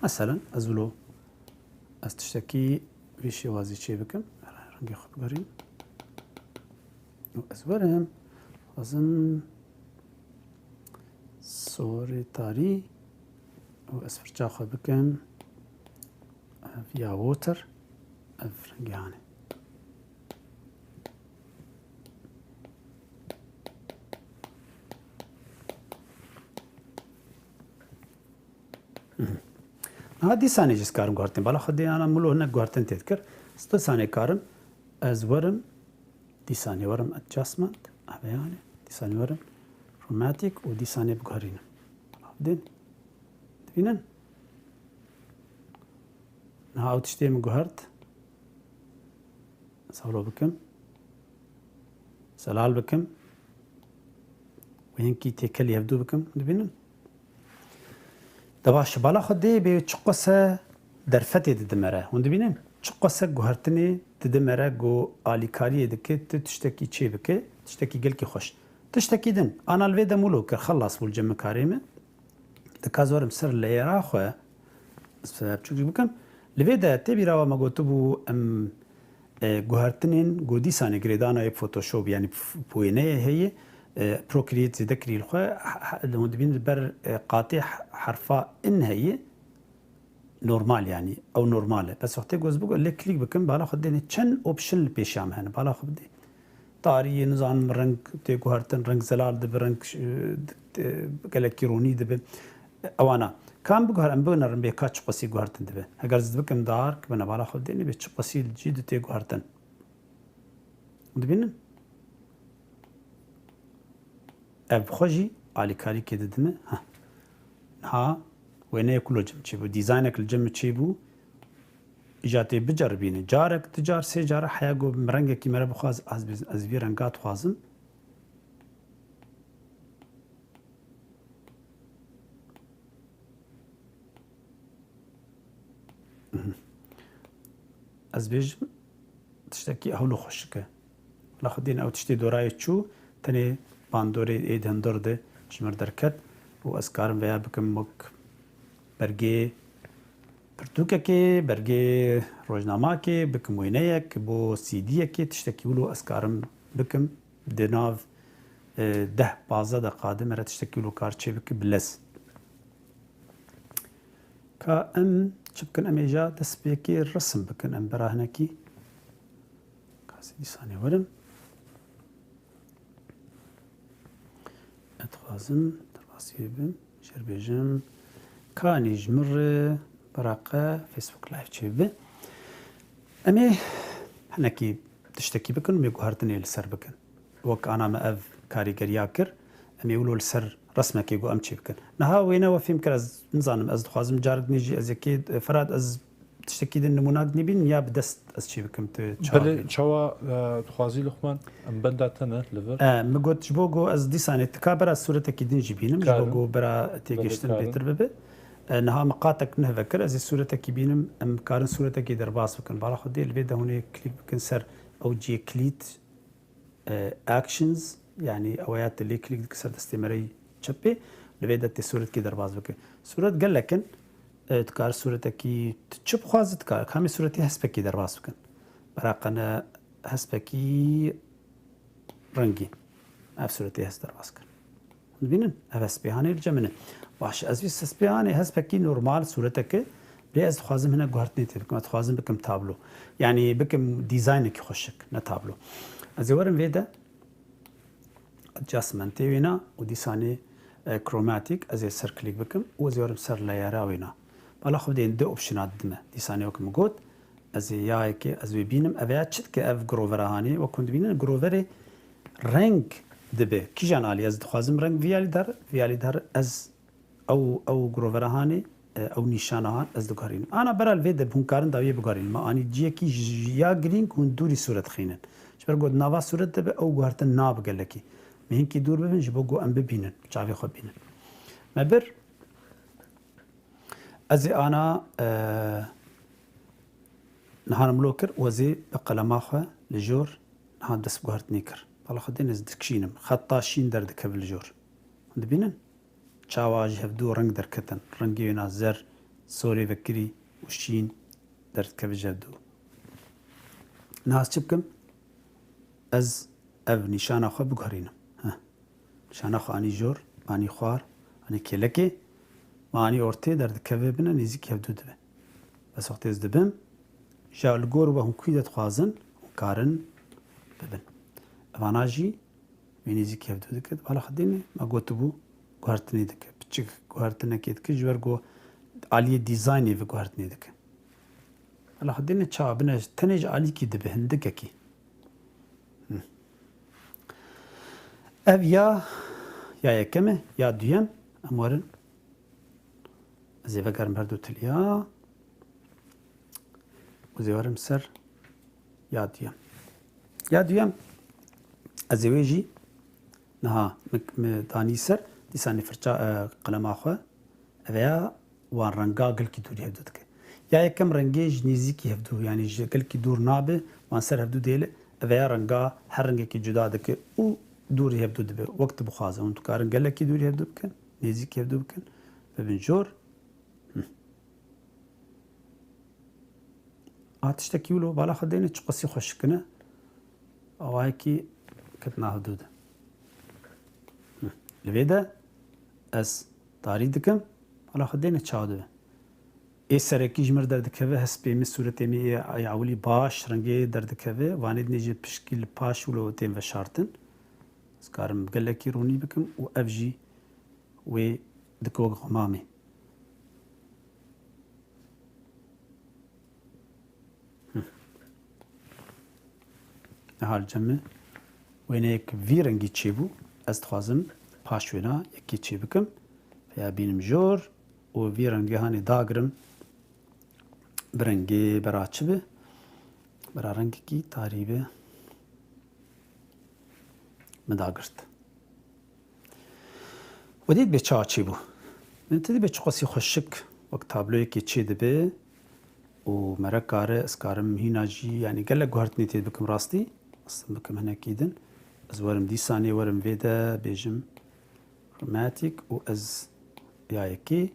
Meselen, ez wilo, ez tiştekî vî şêwazî çê bikim, rengê xwe biguherînim. Û ez werim, xwazim sorê tarî û ez firça xwe bikim. Ev ya water, ev rengê hanê. Mhm. Niha dîsanê jî ez karim guhertin. Bala xwe dê ana milo hinek guhertin tê dikir. Ez dîsanê karim, ez werim, dîsanê werim adjustment, eve yani, dîsanê werim chromatic û dîsanê biguherînim. Bala xwe dê. Dibînin? Niha ew tiştê min guhert. Sewlo bikim. Zelal bikim. Û hinkî têkelî hevdû bikim. Dibînin? De baş, bala xwe dê bê çiqase derfetê dide me re. Hûn dibînin? Çiqase guhertinê dide me re ku alîkariyê dike, tu tiştekî çê bike, tiştekî gelkî xweş. Tiştekî din, ana li vê demûlo kir, xelas bû li cem min karê min. Dika zorim ser leyera xwe, sebepçûk jî bikim. Li vê de tê bîra we me gotibû em, e, guhertinên ku dîsanê girêdana yê Photoshop, yanî f-, wêneyê heye, e, Procreate zêde kirî li xwe, he-, he-, hûn dibînin li ber, e, qatê he-, herfa in heye, normal yanî, ew normal e. Bes wextê ku ez bigo, lê klîk bikim, bala xwe dêne çend option li pêşiya me hene, bala xwe bidê. Tarî, nizanim reng tê guhertin, reng zelal dibe, reng, e, di-, di-, gelekî ronî dibe. Ewana. Ka em biguher-, em binerin bê ka çiqasî guhertin dibe. Heger ez dibikim dark, bine bala xwe dênê bê çiqasî li cî di tê guhertin. Dibînin? Ev bi xwe jî alîkarîkê dide me. Ha. Niha wêneyek li cem çêbû, dîzaynek li cem çêbû. Îja tê biceribîne. Carek, du car, sê cara heya ku rengekî me re bixwaz, ez bi-, ez vî renga dixwazim. Mhm. Ez bêjim, tiştekî hewlo xweşik e. Wela xwedî ew tiştê dorayê çû, tenê bandorê ê di hundir de ji mir derket û ez karim veya bikim wek bergê pirtûkekê, bergê rojnamakê, bikim wêneyek, bo C D'yekê, tiştekî wilo ez karim bikim. Di nav, e, deh pazdeh deqa de me re tiştekî wilo kar çê bike bi lez. Ka em çi bikin? Em ê ja dest bi yekê resim bikin. Em bera hinekî. Kasî dîsanê werin. Ez dixwazim derbasî bibim. Jêr bêjim. Kanî ji min re bereqe Facebook Live çêbibe. Em ê hinekî tiştekî bikin û em ê guhertinê li ser bikin. Wek ana me ev karîgeriya kir, em ê wilo li ser resmekê ku em çê bikin. Niha wêne we fêm kir, ez nizanim, ez dixwazim carek din jî ez yekê, Ferhat, ez tiştekî din nimûnak nîbîn ya bi dest ez çê bikim tu çawa Belê, bînî? Çawa, e, dixwazî Luqman, em benda te ne li vir? E, min got, ji bo ku ez dîsanê tika bera sûretekî din jî bînim, ji bo Karin. ku bera têgihiştin Belê, karin. bêtir bibe. E, niha min qatek nehve kir, ez ê sûretekî bînim, em karin sûretekî derbas bikin. Bala Xwedê li vê de hûn ê klîk bikin ser ew cihê kilît, e, actions, yanî ew ya tu lê klîk dike ser destê mereyî çepê, li vê de tê sûretkî derbas bike. Sûret gelek in, e, tu kar sûretekî, tu çi bixwazî tu kar, kamê sûretî hespekî derbas bikin. Beraqene hespekî rengîn. Ev sûretî hest derbas kir. Hûn dibînin? Ev hespêhanê li cem min e. Baş, ez vî hespêhanê, hespekî normal sûreteke, lê ez dixwazim hinek guhertinê tê bikim. Ez dixwazim bikim tablo. Yanî bikim dîzaynekî xweşik, ne tablo. Ez ê werim vê de adjustmentê wêna û dîsanê, e, chromatic, ez ê ser click bikim û ez ê werim ser layera wêna. Bala xwe dên du optiona didime. Dîsanê wek min got, ez ê ya yekê, ez wê bînim. Ev ya çi dike ev grovera hanê? Wek hûn dibînin, groverê reng dibe. Kîjan alî? Ez dixwazim reng vî alî der, vî alî der ez ew, ew grovera hanê, e, ew nîşana han ez diguherînim. Ana bera li vê de hûn karin dawiyê biguherînin. Me anî ciyekî ji ya girîng hûn dûrî sûret xînin. Ji ber ku nava sûret dibe ew guhertin nabe gelekî. Me hinkî dûr bibin ji bo ku em bibînin, çavê xwe bînin. Me bir, ez ê ana, e, niha nimlo kir û ez ê bi qelema xwe li jor niha dest bi guhertinê kir. Bala xwe dên ez dikişînim. Xeta şîn derdikeve li jor. Hûn dibînin? Çawa ji hevdû reng derketin. Rengê wêna zer, sorê vekirî û şîn derdikeve ji hevdû. Niha ez çi bikim? Ez ev nîşana xwe biguherînim. Heh. Nîşana xwe anî jor, anî xwar, anî kêlekê, me anî ortê derdikeve bine, nêzîkî hevdû dibe. Bes wextê ez dibim, ji li gor we hûn kû de dixwazin, hûn karin bibin. Evana jî wê nêzîkî hevdû dike. Bala xwe dêne, me gotibû guhertinê dike. Piçik guhertinekê dike, ji ber ku aliyê dîzaynê vê guhertinê dike. Bala xwe dêne çawa bine, tenê ji alîkî dibe, hindikekî. Hı. Ev ya, ya yekem e, ya duyem, em werin. Ez ê vegerim her du tiliya. Ez ê werim ser ya duyem. Ya duyem, ez ê wê jî niha mi, mi danî ser, dîsanê firça, e, qelema xwe, ev ya wan renga gelkî dûrî hevdû dike. Ya yekem rengê ji nêzîkî hevdû, yanî ji gelkî dûr nabe, wan ser hevdû dihêle, ev ya renga her rengekî cuda dike û dûrî hevdû dibe. Wek tu bixwaze, hûn dikarin gelekî dûrî hevdû bikin, nêzîkî hevdû bikin, bibin jor. Hı. A tiştekî wilo bala xwe dêne çiqasî xweşik in e. Awayekî ketina hevdû de. Hı. Li vê de ez tarî dikim. Bala xwe dêne çawa dibe. Ê serekî ji mir derdikeve, hespê min, sûretê min ê ewilî baş rengê derdikeve. Vanê dinê jî pişkî li paş wilo tên veşartin. Ez karim gelekî ronî bikim û ev jî wê dike wek xemamê. Hı. Niha li cem min wêneyek vî rengî çêbû. Ez dixwazim paş wêna yekê çê bikim. Ya bînim jor û vî rengê hanê dagirim. Bi rengê bera çi bi? Bera rengekî tarî bi. Min dagirt. Wedî dibê çawa çêbû. Min te dibê çiqasî xweşik wek tabloyekê çê dibe û mere kare ez karim hîna jî, yanî gelek guhertinê tê bikim rastî. Aslında bikim hinekî din. Ez werim dîsanê werim vê de bêjim chromatic û ez ya yekê.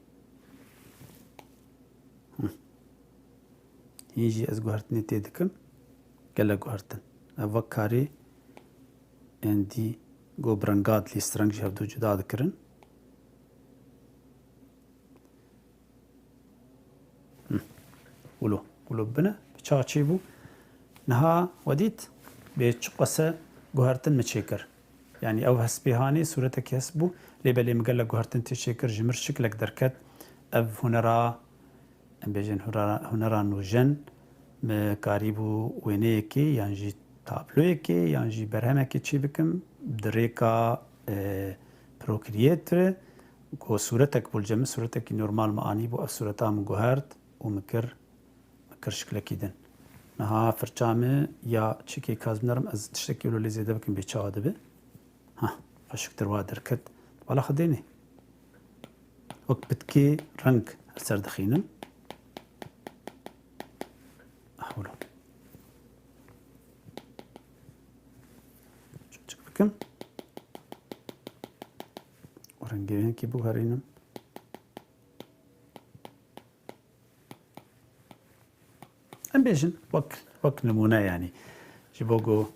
Hı. Hîn jî ez guhertinê tê dikim. Gelek guhertin. Ev vek karê êndî go bi renga dilîst reng ji hevdu cuda dikirin. Hı. Wilo, wilo bine. Bi çawa çêbû? Niha we dît bê çi qese guhertin min çêkir. Yanî ew hespê hanê sûretekî hesp bû. Lê belê min gelek guhertin tê çêkir. Ji mir şiklek derket. Ev hunera Em bêjin hunera, hunera nûjen, me karîbû wêneyekê yan jî tabloyekê yan jî berhemekê çê bikim. Di rêka, e, Procreate re, ku sûretek bû li cem min, sûretekî normal min anîbû, ev sûreta min guhert û min kir kir şiklekî din. Niha firça min ya çekê kazmînerim ez tiştekî wilo lê zêde bikim bê çawa dibe. Ha, xweşiktir wa derket. Bala xwe dênê. Wek pitkê reng li ser dixînim. Ah, wilo. Çik bikim. Û rengê wê hinkî biguherînim. Em bêjin, wek, wek nimûne, yanî, ji bo ku,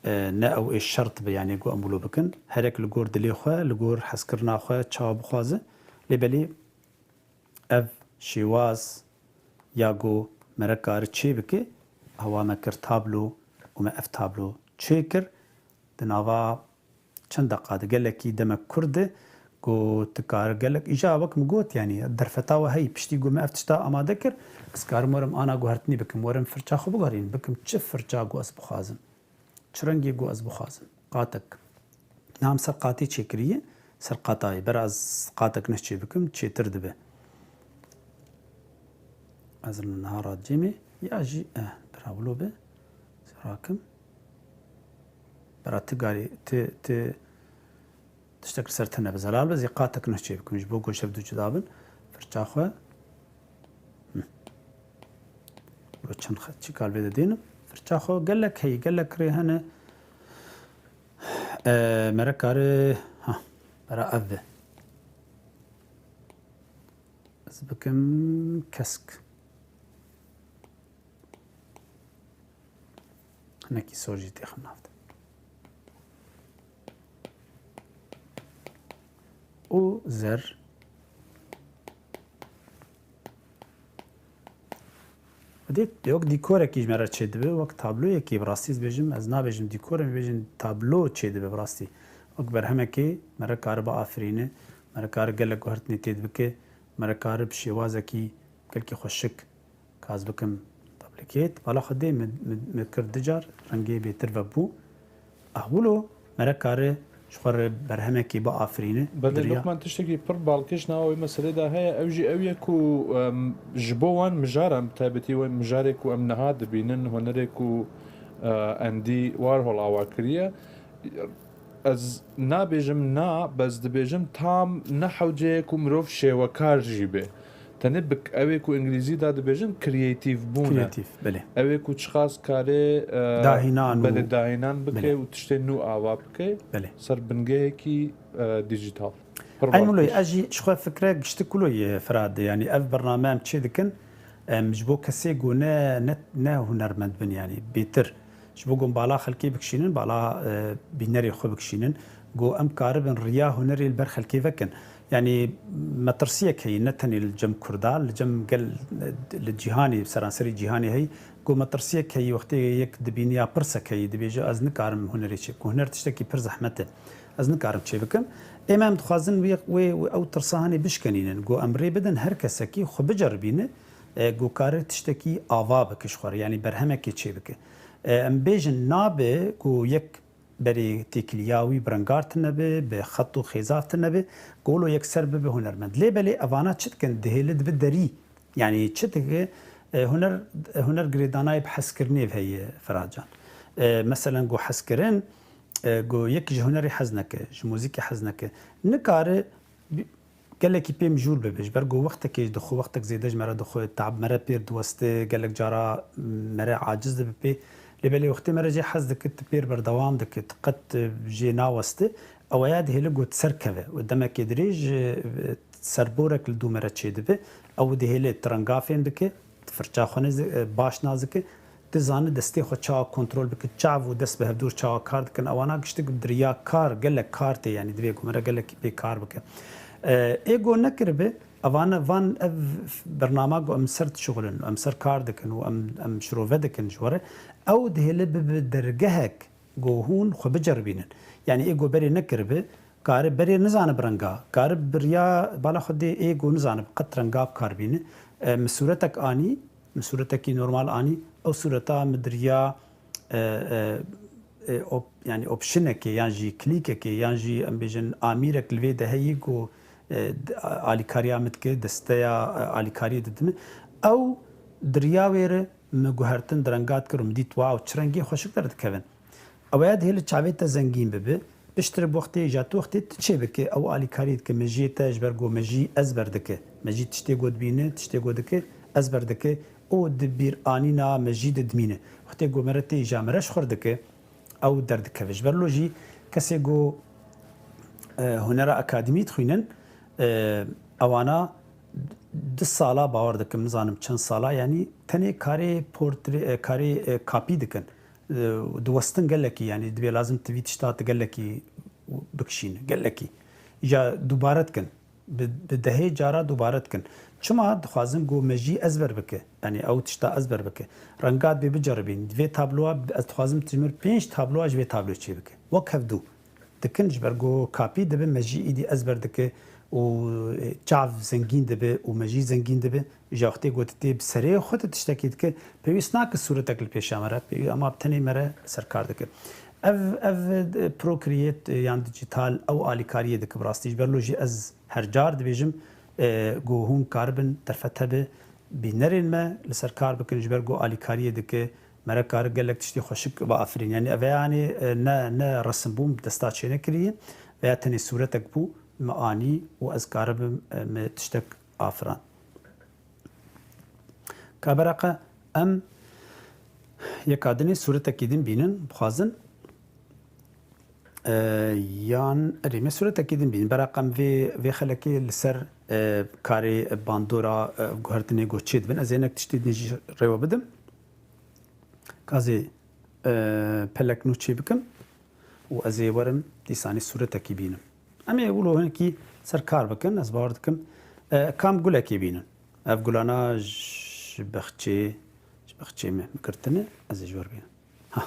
e, ne ew ê şert be, yanî, ku em wilo bikin. Herek li gor dilê xwe, li gor hezkirina xwe çawa bixwaze. Lê belê ev şêwaz ya ku mere kare çê bike, hewa me kir tablo û me ev tablo çê kir. Di nava çend deqa de, gelekî demek kurt de, ku tu kar gelek, îja wek min got, yanî derfeta we heyî, piştî ku me ev tişta amade kir, ez karim werim ana guhertinî bikim, werim firça xwe biguherînim, bikim çi firça ku ez bixwazim, çi rengê ku ez bixwazim. Qatek. Niha em ser qatê çêkiriye, ser qatayê. Bera ez qatek nuh çê bikim, çêtir dibe. Ez niha radicê me, ya jî, eh, bira wilo be. Serakim. Bera ti garî, ti, ti tiştek li ser tune bi zelal be, zî qatek nuh çê bikim. Ji bo ku ji hev du cuda bin. Firça xwe. Hı. Wilo çend xet çi kal vê de dênim. Firça xwe gelek heyî, gelek rê hene. E, mere kare, ha, bera ev be. Ez bikim kesk. Hinekî sor jî têxim nav de. Û zer. Dê wek dîkorekî ji me re çêdibe, wek tabloyekî bi rastî ez bêjim, ez nabêjim dîkor, em bêjin tablo çêdibe bi rastî. Wek berhemekê me re kare biafirîne, me re kare gelek guhertinê têd bike, me re kare bi şêwazekî gelkî xweşik. Ka ez bikim duplicate, bala xwe dê min, min, min kir du car, rengê bêtir vebû. Ah, wilo mere kare ji xwe re berhemekî biafirîne. Belê, Diriya. Lokman, tiştekî pir balkêş nava wê meselê de heye, ew jî ew ye ku, em, ji bo wan mijaran, bi taybetî wê mijarê ku em niha dibînin, hunerê ku, e, Andy Warhol ava kiriye, ez nabêjim na, bes dibêjim tam ne hewce ye ku mirov şêwekar jî be. Tenê bi, ew ê ku îngilîzî de dibêjin creative bûn e. Creative, belê. Ew ê ku çiqas kare, e, Dahînan û belê, dahînan bike Belê. û tiştê nû ava bike Belê. ser bingehekî, e, dijital. Pir Eyn Muloy, balkêş. ez jî ji xwe fikre giştik kulo ye Firat, yanî ev bername em çê dikin, em ji bo kesê ku ne, ne, ne hunermend bin, yanî bêtir. Ji bo ku em bala xelkê bikişînin, bala, e, bînerê xwe bikişînin, ku em karibin riya hunerê li ber xelkê vekin. Yanî metirsiyek heyî, ne tenê li cem Kurda, li cem gel, e, li cîhanê, seranserî cîhanê heyî, ku metirsiyek heyî, wextê yek dibîniya pirsek heyî, dibêje, ez nikarim hunerê çê bikim. Huner tiştekî pir zehmet e. Ez nikarim çê bikim. Ême em dixwazin wê, wê, wê ew tirsa hanê bişkenînin. Ku em rê bidin her kesekî xwe biceribîne, e, ku kare tiştekî ava bike ji xwe re, yanî berhemekê çê bike. E, em bêjin nabe ku yek berê têkiliya wî bi rengar tune be, bi xet û xêza tune be, ku wilo yekser bibe hunermend. Lê belê evana çi dikin? Dihêle dibe derî. Yanî çi dike? E, huner, huner girêdanayê bi hezkirinê ve heye Firat Can. E, meselen ku hezkirin, e, ku yek ji hunerê hez neke, ji muzîkê hez neke, nikare bi-, gelekî pê mijûl bibe, ji ber ku wextekê dixwe, wextek zêde ji me re dixwe, tab me re pêr diweste, gelek cara me re aciz dibe pê. Lê belê wextê me re jê hez dike, tu pêr berdewam dike, tu qet, e, jê naweste, ew ya dihêle ku tu ser keve. Û demekê dirêj, e, serborek li dû me re çêdibe. Ew dihêle tu renga fêm dike, tu firça xwe nez-, e, baş nas dike, tu zane destê xwe çawa kontrol bike, çav û dest bi hevdûr çawa kar dikin. Ewana giştik bi diriya kar, gelek kar tê, yanî divê ku me re gelekî pê kar bike. E, ê ku nekiribe, evane van ev bernama ku em ser dişuxulin, em ser kar dikin û em, em şirove dikin ji we re, ew dihêle bibe dergehek ku hûn xwe biceribînin. Yanî ê ku berê nekiribe, kare berê nizane bi renga, kare bi riya bala xwe dê ê ku nizane bi qet renga bi kar bîne. E, min sûretek anî, min sûretekî normal anî, ew sûreta min diriya, e, e, e, op-, yanî optionekê yan jî klîkekê yan jî em bêjin amîrek li vê de heyî ku, e, d-, alîkariya min dike, desteya, e, alîkariyê dide min. Ew Di riya wê re min guhertin di renga dikir û min dît, wow, çi rengê xweşik derdikevin. Ew ya dihê li çavê te zengîn bibe, piştre bi wextê îja tu wextê tu çê bike, ew alîkarî dike, mejiyê te ji ber ku mejî ezber dike. Mejî tiştê ku dibîne, tiştê ku dike, ezber dike û di bîranîna mejî de dimîne. Wextê ku mere tê îja mere ji xwe re dike, ew derdikeve. Ji ber lo jî kesê ku, e, hunera akademî dixwînin, e, ewana du sala bawer dikim, nizanim çend sala, yanî tenê karê portre, e, karê, e, kapî dikin. E, diwestin gelekî, yanî dibê lazim tu vî tişta tu gelekî bikişîne, gelekî. Îja dubare dikin. Bi, bi dehê cara dubare dikin. Çima dixwazin ku mejî ezber bike? Yanî ew tişta ezber bike. Renga dibê biceribîn. Di vê tabloa ez dixwazim tu ji min pênc tabloa ji vê tabloyê çêbike. Wek hevdû dikin, ji ber ku kapî dibe, mejî îdî ezber dike û, e, çav zengîn dibe û mejî zengîn dibe. Ji wextê ku tu tê bi serê xwe tu tiştekî dike, pêwîst nake sûretek li pêşa me re, pêwî-, ema bi tenê me re serkar dike. Ev, ev, e, Procreate, e, yan dijital ew alîkariyê dike bi rastî. Ji ber lo jî ez her car dibêjim, e, ku hûn karibin derfet hebe, bînerên me li ser kar bikin, ji ber ku alîkariyê dike, me re kare gelek tiştê xweşik biafirîn. Yanî ev yanî, e, ne, ne resim bû, desta çênekirî ye, veya tenê sûretek bû, me anî û ez karibim, e, me tiştek afirand. Ka bereqe em yeka dinê sûretekî din bînin, bixwazin, e, yan erê me sûretekî din bînin. Bereqe em vê, vê xelekê li ser, e, karê bandora, e, guhertinê ku çê dibin. Ez ê hinek tiştê din jî rêwe bidim. Ka ez ê, e, pelek nû çê bikim û ez ê werim dîsanî sûretekî bînim. Em ê wilo hinekî ser kar bikin, ez bawer dikim, e, kam gulekê bînin. Ev gulana ji bexçê, ji bexçê me girtine, ez ê ji wer bînim. Ha.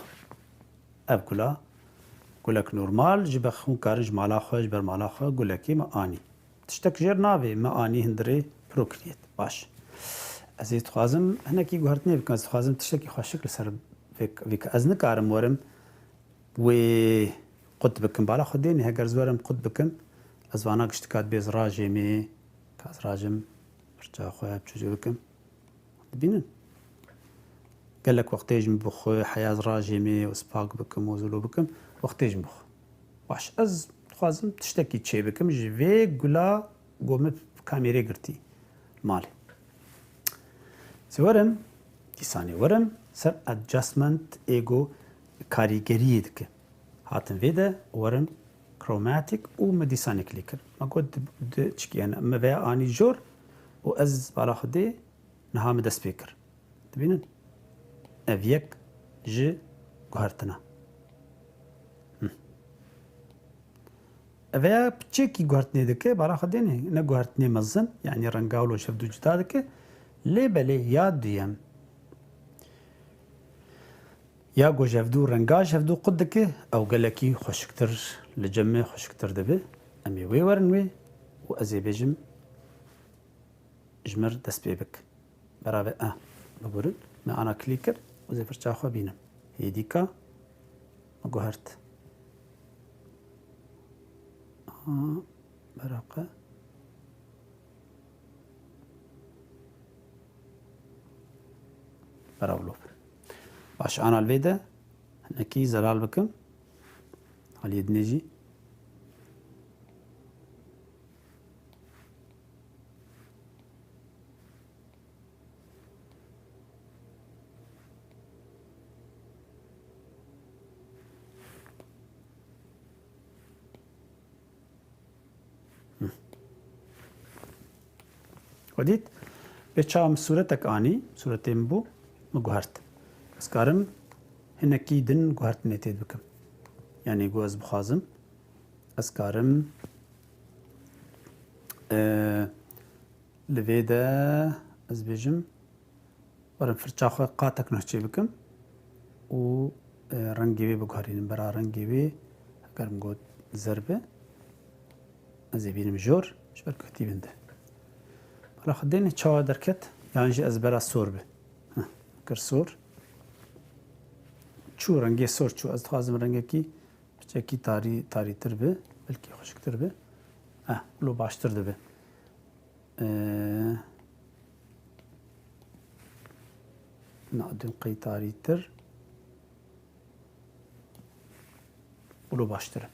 Ev gula, gulek normal, ji bex-, hûn karin ji mala xwe, ji ber mala xwe gulekê me anî. Tiştek jêr navê me anî hundirê Procreate. Baş. Ez ê dixwazim hinekî guhertinê bikim. Ez dixwazim tiştekî xweşik li ser vê, vê ke-, ez nikarim werim wê qut bikim. Bala xwe dênê, heger ez werim qut bikim, ez vana giştika dibê ez rajêmê, ka ez rajim, pirça xwe ya çûçû bikim. Dibînin? Gelek wextê ji min bixwe, heya ez rajêmê û spak bikim û zûlo bikim, wextê ji min bixwe. Baş, ez dixwazim tiştekî çê bikim ji vê gula ku me bi kamêrê girtî malê. Ez ê werim, dîsanê werim, ser adjustment ê ku karîgeriyê dike. Hatim vê de werim chromatic û me dîsanê klî kir. Me got di, di çikî hene. Me veya anî jor û ez bala xwe dê niha me dest pê kir. Dibînin? Ev yek ji guhertina. Hı. Ev ya piçekî guhertinê dike, bala xwe dênê, ne guhertinê mezin, yanî renga wilo ji hevdû cuda dike. Lê belê ya duyem, ya ku ji hevdû renga ji hevdû qut dike, ew gelekî xweşiktir, li cem me xweşiktir dibe. Em ê wê werin wê û ez ê bêjim, ji mir dest pê bik. Berave, eh, biburin. Me ana klî kir, ez ê pirça xwe bînim. Hêdîka me guhert. Aha, beraqe. Berav lop. Baş, ana li vê de hinekî zelal bikim. Aliyê dinê jî. Xwe dît, bê çawa min sûretek anî, sûretê min bû, min guhert. Ez karim hinekî din guhertinê tê bikim. Yanî ku ez bixwazim, ez karim, e, li vê de ez bêjim, werim firça xwe qatek nuh çê bikim û, e, rengê wê biguherînim. Bera rengê wê, heger min got zer be, ez ê bînim jor, ji ber ku tî bin de. Bala xwe dêne çawa derket, yan jî ez bera sor be. Heh, kir sor. Çû, rengê sor çû. Ez dixwazim rengekî piçekî tarî, tarîtir be, belkî xweşiktir be. Eh, wilo baştir dibe. Ee, Na din qey tarîtir. Wilo baştir e.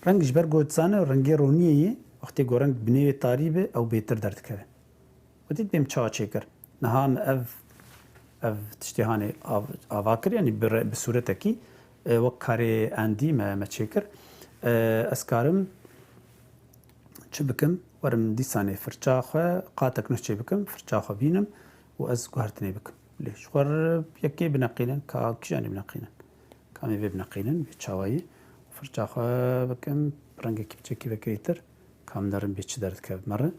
Reng ji ber ku dizane rengê roniyê ye, wextê ku reng binê wê tarî be, ew bêtir derdikeve. Wekî dibêm çawa çêkir. Niha me ev, ev tiştê hanê av-, ava kir, yanî bi re-, bi sûretekî, e, wek karê endî me, me çêkir. E, ez karim çi bikim? Werim dîsanê firça xwe qatek nuh çê bikim, firça xwe bînim û ez guhertinê bikim. Lê ji xwe re yekê bineqînin, ka kîjanê bineqînin. Ka em ê vê bineqînin, vê çawayî. Firça xwe bikim, rengekî piçekî vekirîtir. Ka em nerin bê çi derdikeve me re.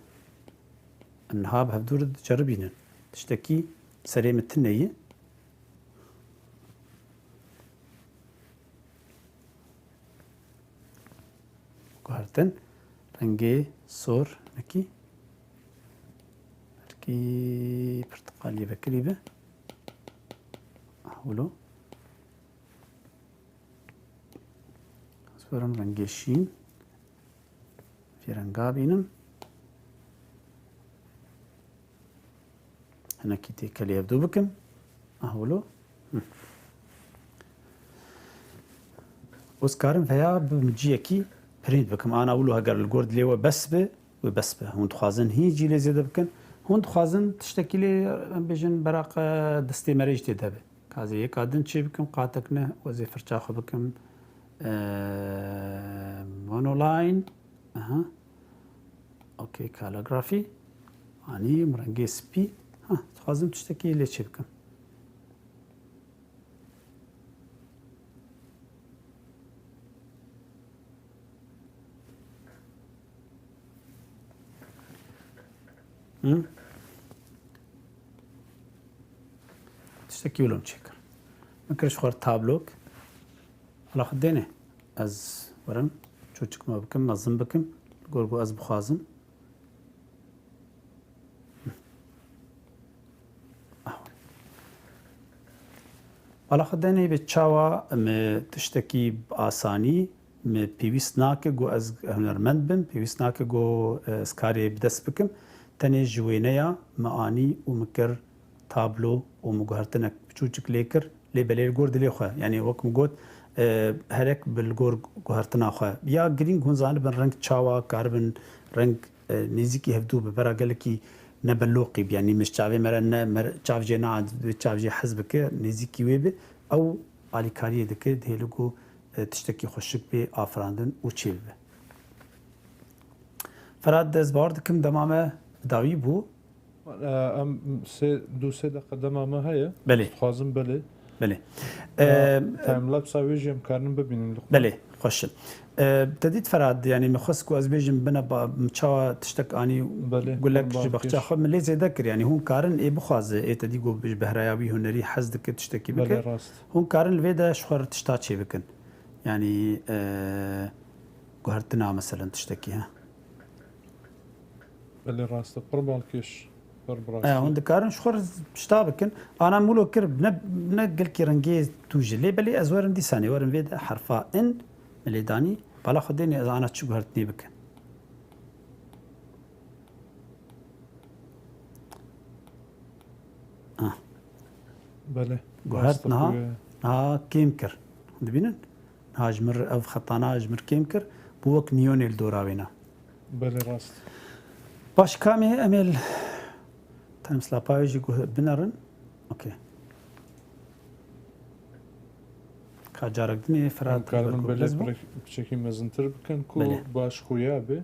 Em niha bi hevdû re diceribînin. Tiştekî serê min tune ye. Guhertin. Rengê sor, hinekî. Belkî pirtiqalî vekirî be. Ah, wilo. Ez werim rengê şîn. Vê renga bînim. Hinekî têkelê hevdû bikim. Ah, wilo. Hı. Ez karim veya bi ciyekî print bikim. Ana wilo heger li gor dilê we bes be, wê bes be. Hûn dixwazin hîn jî lê zêde bikin. Hûn dixwazin tiştekî lê, em bêjin, beraq, e, destê me re jî tê de be. Ka ez ê yeka din çê bikim, qatek ne, ez ê firça xwe bikim, e, monoline. Aha. Okey, calligraphy. Anî min rengê spî. Ha, dixwazim tiştekî lê çê bikim. Hı? Tiştekî wilo min çêkir. Min kir ji xwe re tablok. Hala xwe dêne. Ez werim çûçik me bikim, mezin bikim. Li gor ku ez bixwazim. Bala xwe denê bi çawa me tiştekî bi asanî me pêwîst nake ku ez hunermend bim, pêwîst nake ku, e, ez karê bi dest bikim. Tenê ji wêneya me anî û me kir tablo û me guhertinek biçûçik lê kir. Lê belê li gor dilê xwe, yanî wek min got, e, herek bi li gor guhertina xwe. Ya girîng hûn zanibin reng çawa karibin reng, e, nêzîkî hevdû bi bera gelekî ne beloqî bi, yanî min ji çavê me re ne, me re çav jê neadibe, çav jê hez bike, nêzîkî wê bi. Ew alîkariyê dike, dihêle ku, e, tiştekî xweşik bê afirandin û çêbibe. Ferhat, ez bawer dikim dema me bi dawî bû. Em sê, du sê deqe dema me heye. Belê. Dixwazim belê. Belê. Ya, e, timelapse-a wê jî em karinin bibînin li xwe. Belê, xweş e. E, te dît Ferhat, yanî min xwest ku ez bêjim bine ba, min çawa tiştek anî. Belê, gulek ji baxça xwe min lê zêde kir. Yanî hûn karin ê bixwaze, ê te dî ku ji behreya wî hunerî hez dike, tiştekî bike. Belê, rast. Hûn karin li vê de ji xwe re tişta çê bikin. Yanî, e, guhertina meselen tiştekî, he. Belê rast e, pir balkêş, pir bi rastî. E, hûn dikarin ji xwe re tişta bikin. Ana min wilo kir, ne, ne gelkî rengê tûj e. Lê belê ez werim dîsanê, werim vê de herfa in, min lê danî, bala xwe dênê ez ana çi guhertinê bikin. Ah. Belê. Guhert niha, niha kêm kir. Dibînin? Niha ji mir ev xetana ji mir kêm kir. Bû wek niyonê li dora wêna. Belê, rast. Baş, ka em ê, em ê li timelapse-a wê jî guh-, binerin. Okey. Ka carek dinê Ferhat. Em karibin belê piçekî mezintir bikin ku baş xuya be.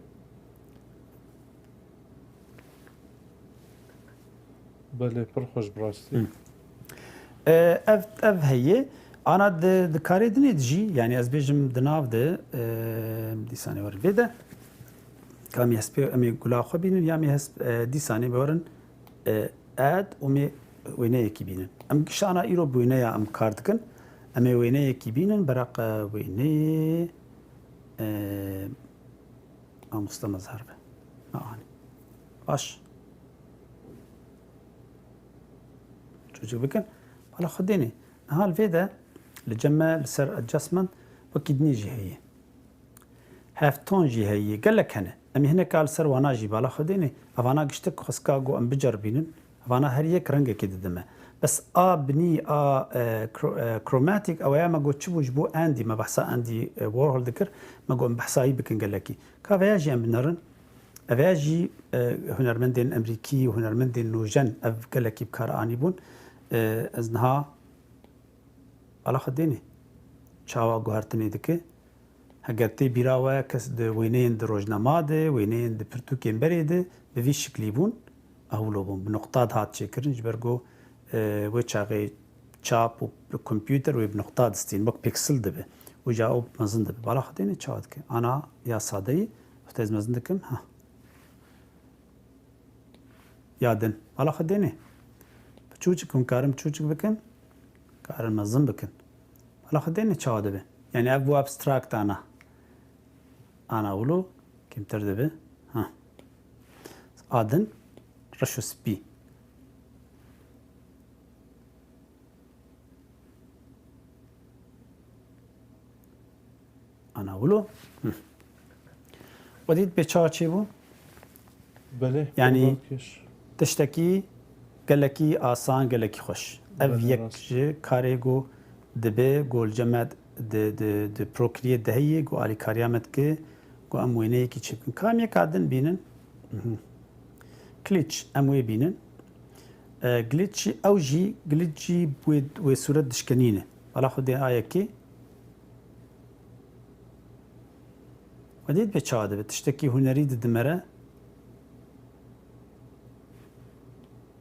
Belê, pir xweş bi rastî. Hı. E, ev, ev heye. Ana di, di karê dinê de jî, yanî ez bêjim di nav de, e, dîsanê werin vê de. Ka em ê hespê, em ê gula xwe bînin, ya em ê hesp, e, dîsanê me werin, e, add û em ê wêneyekî bînin. Em gişt ana îro bi wêneya em kar dikin. Em ê wêneyekî bînin, beraq, e, wêneyê, e, Mamoste Mezher be. Me anî. Baş. Çûçik bikin. Bala xwe dênê. Niha li vê de li cem me li ser adjustment wekî dinê jî heye. Halftone jî heye. Gelek hene. Em ê hineka li ser wana jî bala xwe dênê. Evana giştik xwestka ku em biceribînin. Evana her yek rengekê dide me. Bes a binî a, e, kro-, e, chromatic, ew ya me got çi bû ji bo Andy, me behsa Andy, e, Warhol dikir, me got em behsa wî bikin gelekî. Ka veya jî em binerin. Ev ya jî, e, hunermendên Emerîkî û hunermendên nûjen ev gelekî bi kar anîbûn. E, ez niha ala xwe dênê çawa guhertinê dike. Heger tê bîra we kes di wêneyên di rojnama de, wêneyên di pirtûkên berê de bi vî şiklî bûn, ew wilo bûn. Bi nuqta dihat çêkirin, ji ber ku, e, wê çaxê çap û kompûter wê bi nuqta distîn, wek pîksel dibe. Û ja ew mezin dibe. Bala xwe têne çawa dike? Ana ya sadeyî, wextê ez mezin dikim, ha. Ya din. Bala xwe dêne. Bi çûçik hûn karin bi çûçik bikin, karin mezin bikin. Bala xwe dêne çawa dibe. Yani ev bu abstract ana. Ana wilo kêmtir dibe. Ha. A din reş û spî. Ana wilo. Hı. We dît bê çawa çêbû? Belê, Yani, kêş. Tiştekî gelekî asan, gelekî xweş. Ev Belê, yek rast. Ji karê ku dibe, ku li cem me di, di, di Procreate de heye, ku alîkariya me dike, ku em wêneyekî çêbikin. Ka em yeka din bînin. Mhm. Glitch, em wê bînin. E, glitch, ew jî, glitch jî wê, wê sûret dişkenîne. Bala xwe dê a yekê. Xwedê dibê çawa dibe? Tiştekî hunerî didimere.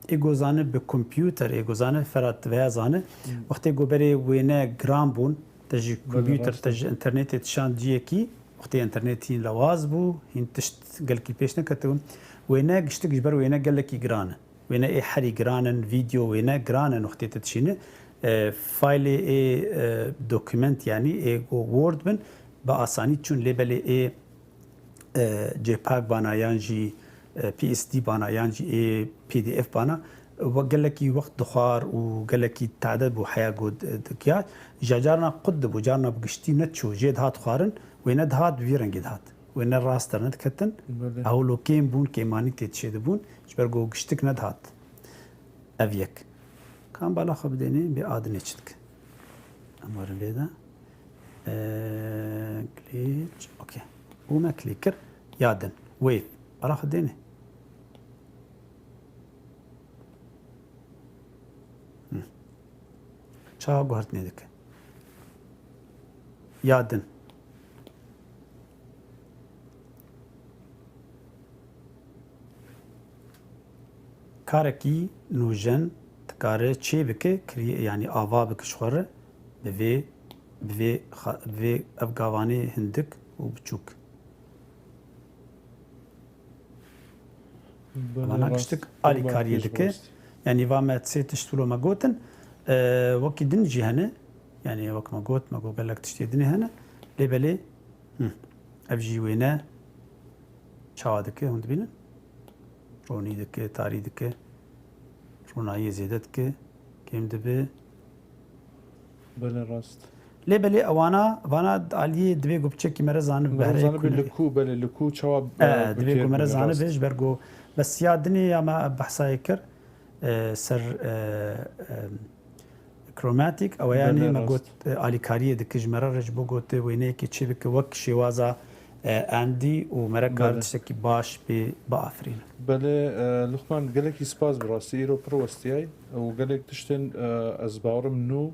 Ê gozane bi kompûter, ê gozane Ferhat veya zane, Hmm. wextê goberê wêne giran bûn, te ji Belê, kompûter, rast te e. Ji internetê dişand ciyekî, wextê internetî lewaz bû, hîn tişt gelkî pêş neketibûn. Wêne giştik ji ber wêne gelekî giran e. Wêne ê herî giran in, vîdeo wêne giran in wextê te dişîne. E, faylê ê, e, dokument, yanî ê ku Word bin, bi asanî çûn lê belê ê, e, JPEG bana yan jî, e, P S D bana yan jî ê P D F bana, we gelekî wext dixwar û gelekî tade bû heya ku d-, dikiya. Ja carna qut dibû, carna bi giştî neçû, jê dihat xwarin, wêne dihat bi vî rengî dihat. Wêne rast dernediketin, Belê. Ew lo kêm bûn, kêmanî tê çêdibûn, ji ber ku giştik nedihat. Ev yek. Ka em bala xwe bidênê, bê a dinê çi dike? Em werin vê de. Ee, glitch, okey. Û me click kir. Ya din. Wave. Bala xwe dênê. Hı. Çawa guhertinê dike? Ya din. Karekî nûjen dikare çê bike, kirî-, yanî ava bike ji xwe re, bi vê, bi vê xa-, bi vê ev gavanê hindik û biçûk. Belê, Vana rast. Giştik Belê, alîkariyê pêş dike. Rast. Yanî va me sê tişt wilo me gotin, e, wekî din jî hene. Yanî wek me got, me got gelek tiştê dinê hene. Lê belê, hı, ev jî wêne çawa dike, hûn dibînin? Ronî dike, tarî dike, ronayiyê zêde dike, kêm dibe. Belê, rast. Lê belê ewana, vana aliyê divê ku piçekî mere zanibe, Mere behrê zanibe ku li ne- ku, belê, li ku çawa, E, e, divê ku bikêr mere bibe, rast. Zanibe, ji ber ku bes ya dinê ya me behsa yê kir, e, ser, e, e, chromatic, ew yanî Belê, me rast. Got, e, alîkariyê dike ji mere re ji bo ku tu wêneyekê çê bike wek şêwaza, e, Andy û mere kar Belê. Tiştekî baş pê biafirîne. Belê, e, Luqman, gelekî spas bi rastî. Îro pir westiyay û gelek tiştên, e, ez bawerim nû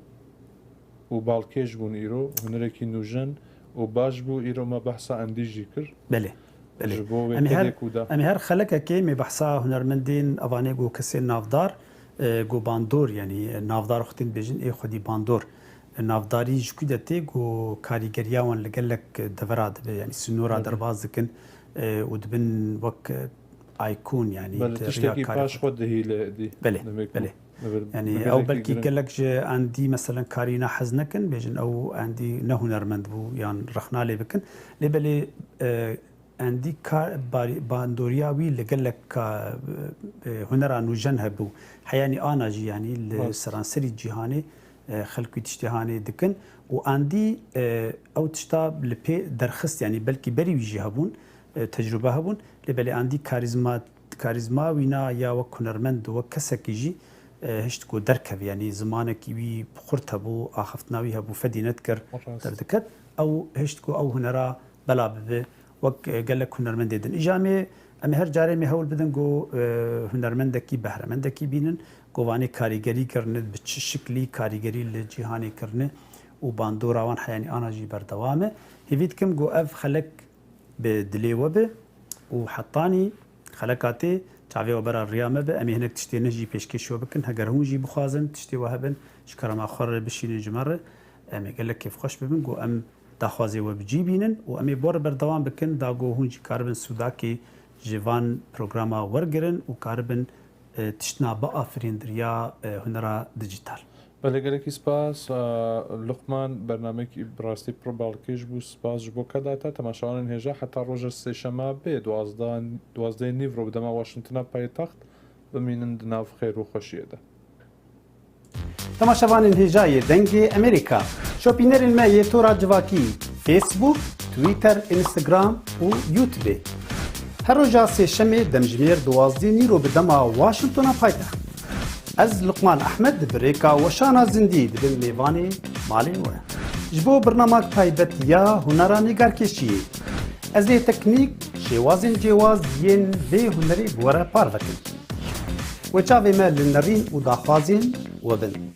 û balkêş bûn îro, hunerekî nûjen û baş bû. Îro me behsa Andy jî kir. Belê, belê. Ji bo wê Em ê her, kedê ku da. Em ê her xelekekê mê behsa hunermendên evanê ku kesên navdar, e, ku bandor, yanî navdar xwe tên dibêjin, ê xwedî bandor. E, navdarî ji ku de tê ku karîgeriya wan li gelek devera dibe, yanî sinora Belê. Derbas dikin, e, û dibin wek, e, icon, yanî Belê, di tiştekî riya karê paş xwe. Xwe dihîle dî. Belê, Demek belê. Li vir Yani ew miletî belkî girin. Gelek ji Andy, meselen, karî na hez nekin, bêjin ew Andy ne hunermend bû yan rexna lê bikin. Lê belê, e, Andy ka-, barî-, bandoriya wî li gelek ka-, e, hunera nûjen hebû. Heyanî ana jî, yanî li Rast. Seranserî cîhanê, e, xelk wî tiştê hanê dikin. Û Andy, e, ew tişta li pê derxist, yanî belkî berî wî jî hebûn, e, tecrûbe hebûn. Lê belê Andy karîzma Karîzma wîna ya wek hunermend, wek kesekî jî, e, hişt ku derkeve, yanî zimanekî wî xurt hebû, axiftina wî hebû, fedî nedikir, Rast. derdiket, ew hişt ku ew hunera bela bibe, wek, e, gelek hunermendê din. Îja em ê, em ê her carê em ê hewl bidin ku, e, hunermendekî, behremendekî bînin, ku vanê karîgerî kirine, bi çi şiklî karîgerî li cîhanê kirine û bandora wan heyanî ana jî berdewam e. Hêvî dikim ku ev xelek bi dilê we be û hetanî xeleka tê çavê we bera riya me be. Em ê hinek tiştê nû jî pêşkêş we bikin. Heger hûn jî bixwazin tiştê we hebin, ji kerema xwe re bişînin ji me re. Em ê gelek kêfxweş bibin ku em daxwazê we bi cî bînin û em ê bo re berdewam bikin, da ku hûn jî karibin sûdakê ji van programa wergirin û karibin, e, tiştna biafirîn di riya, e, hunera dîjîtal. Belê, gelekî spas, e, Luqman, bernameyekî bi rastî pir balkêş bû. Spas ji bo keda te. Temaşevanên hêja, heta roja sêşema bê duwazdeh, duwazdehê nîvro bi dema Washingtona paytext, bimînin di nav xêr û xweşiyê de. Temaşevanên hêja yê Dengê Emerîka, şopînerên me yê tora civakî, Facebook, Twitter, Instagram û YouTube. Her roja sêşemê demjimêr duwazdeh nîro bi dema Washingtona paytext. Ez Luqman Ehmed bi rêka weşana zindî dibim mêvanê malên we. Ji bo birnamak taybet ya hunera nîgarkêşiyê, ez ê teknîk, şêwazên cêwaz yên vê hunerê bi we re parve kim. Wê çavê me li nerîn û daxwazên we bin.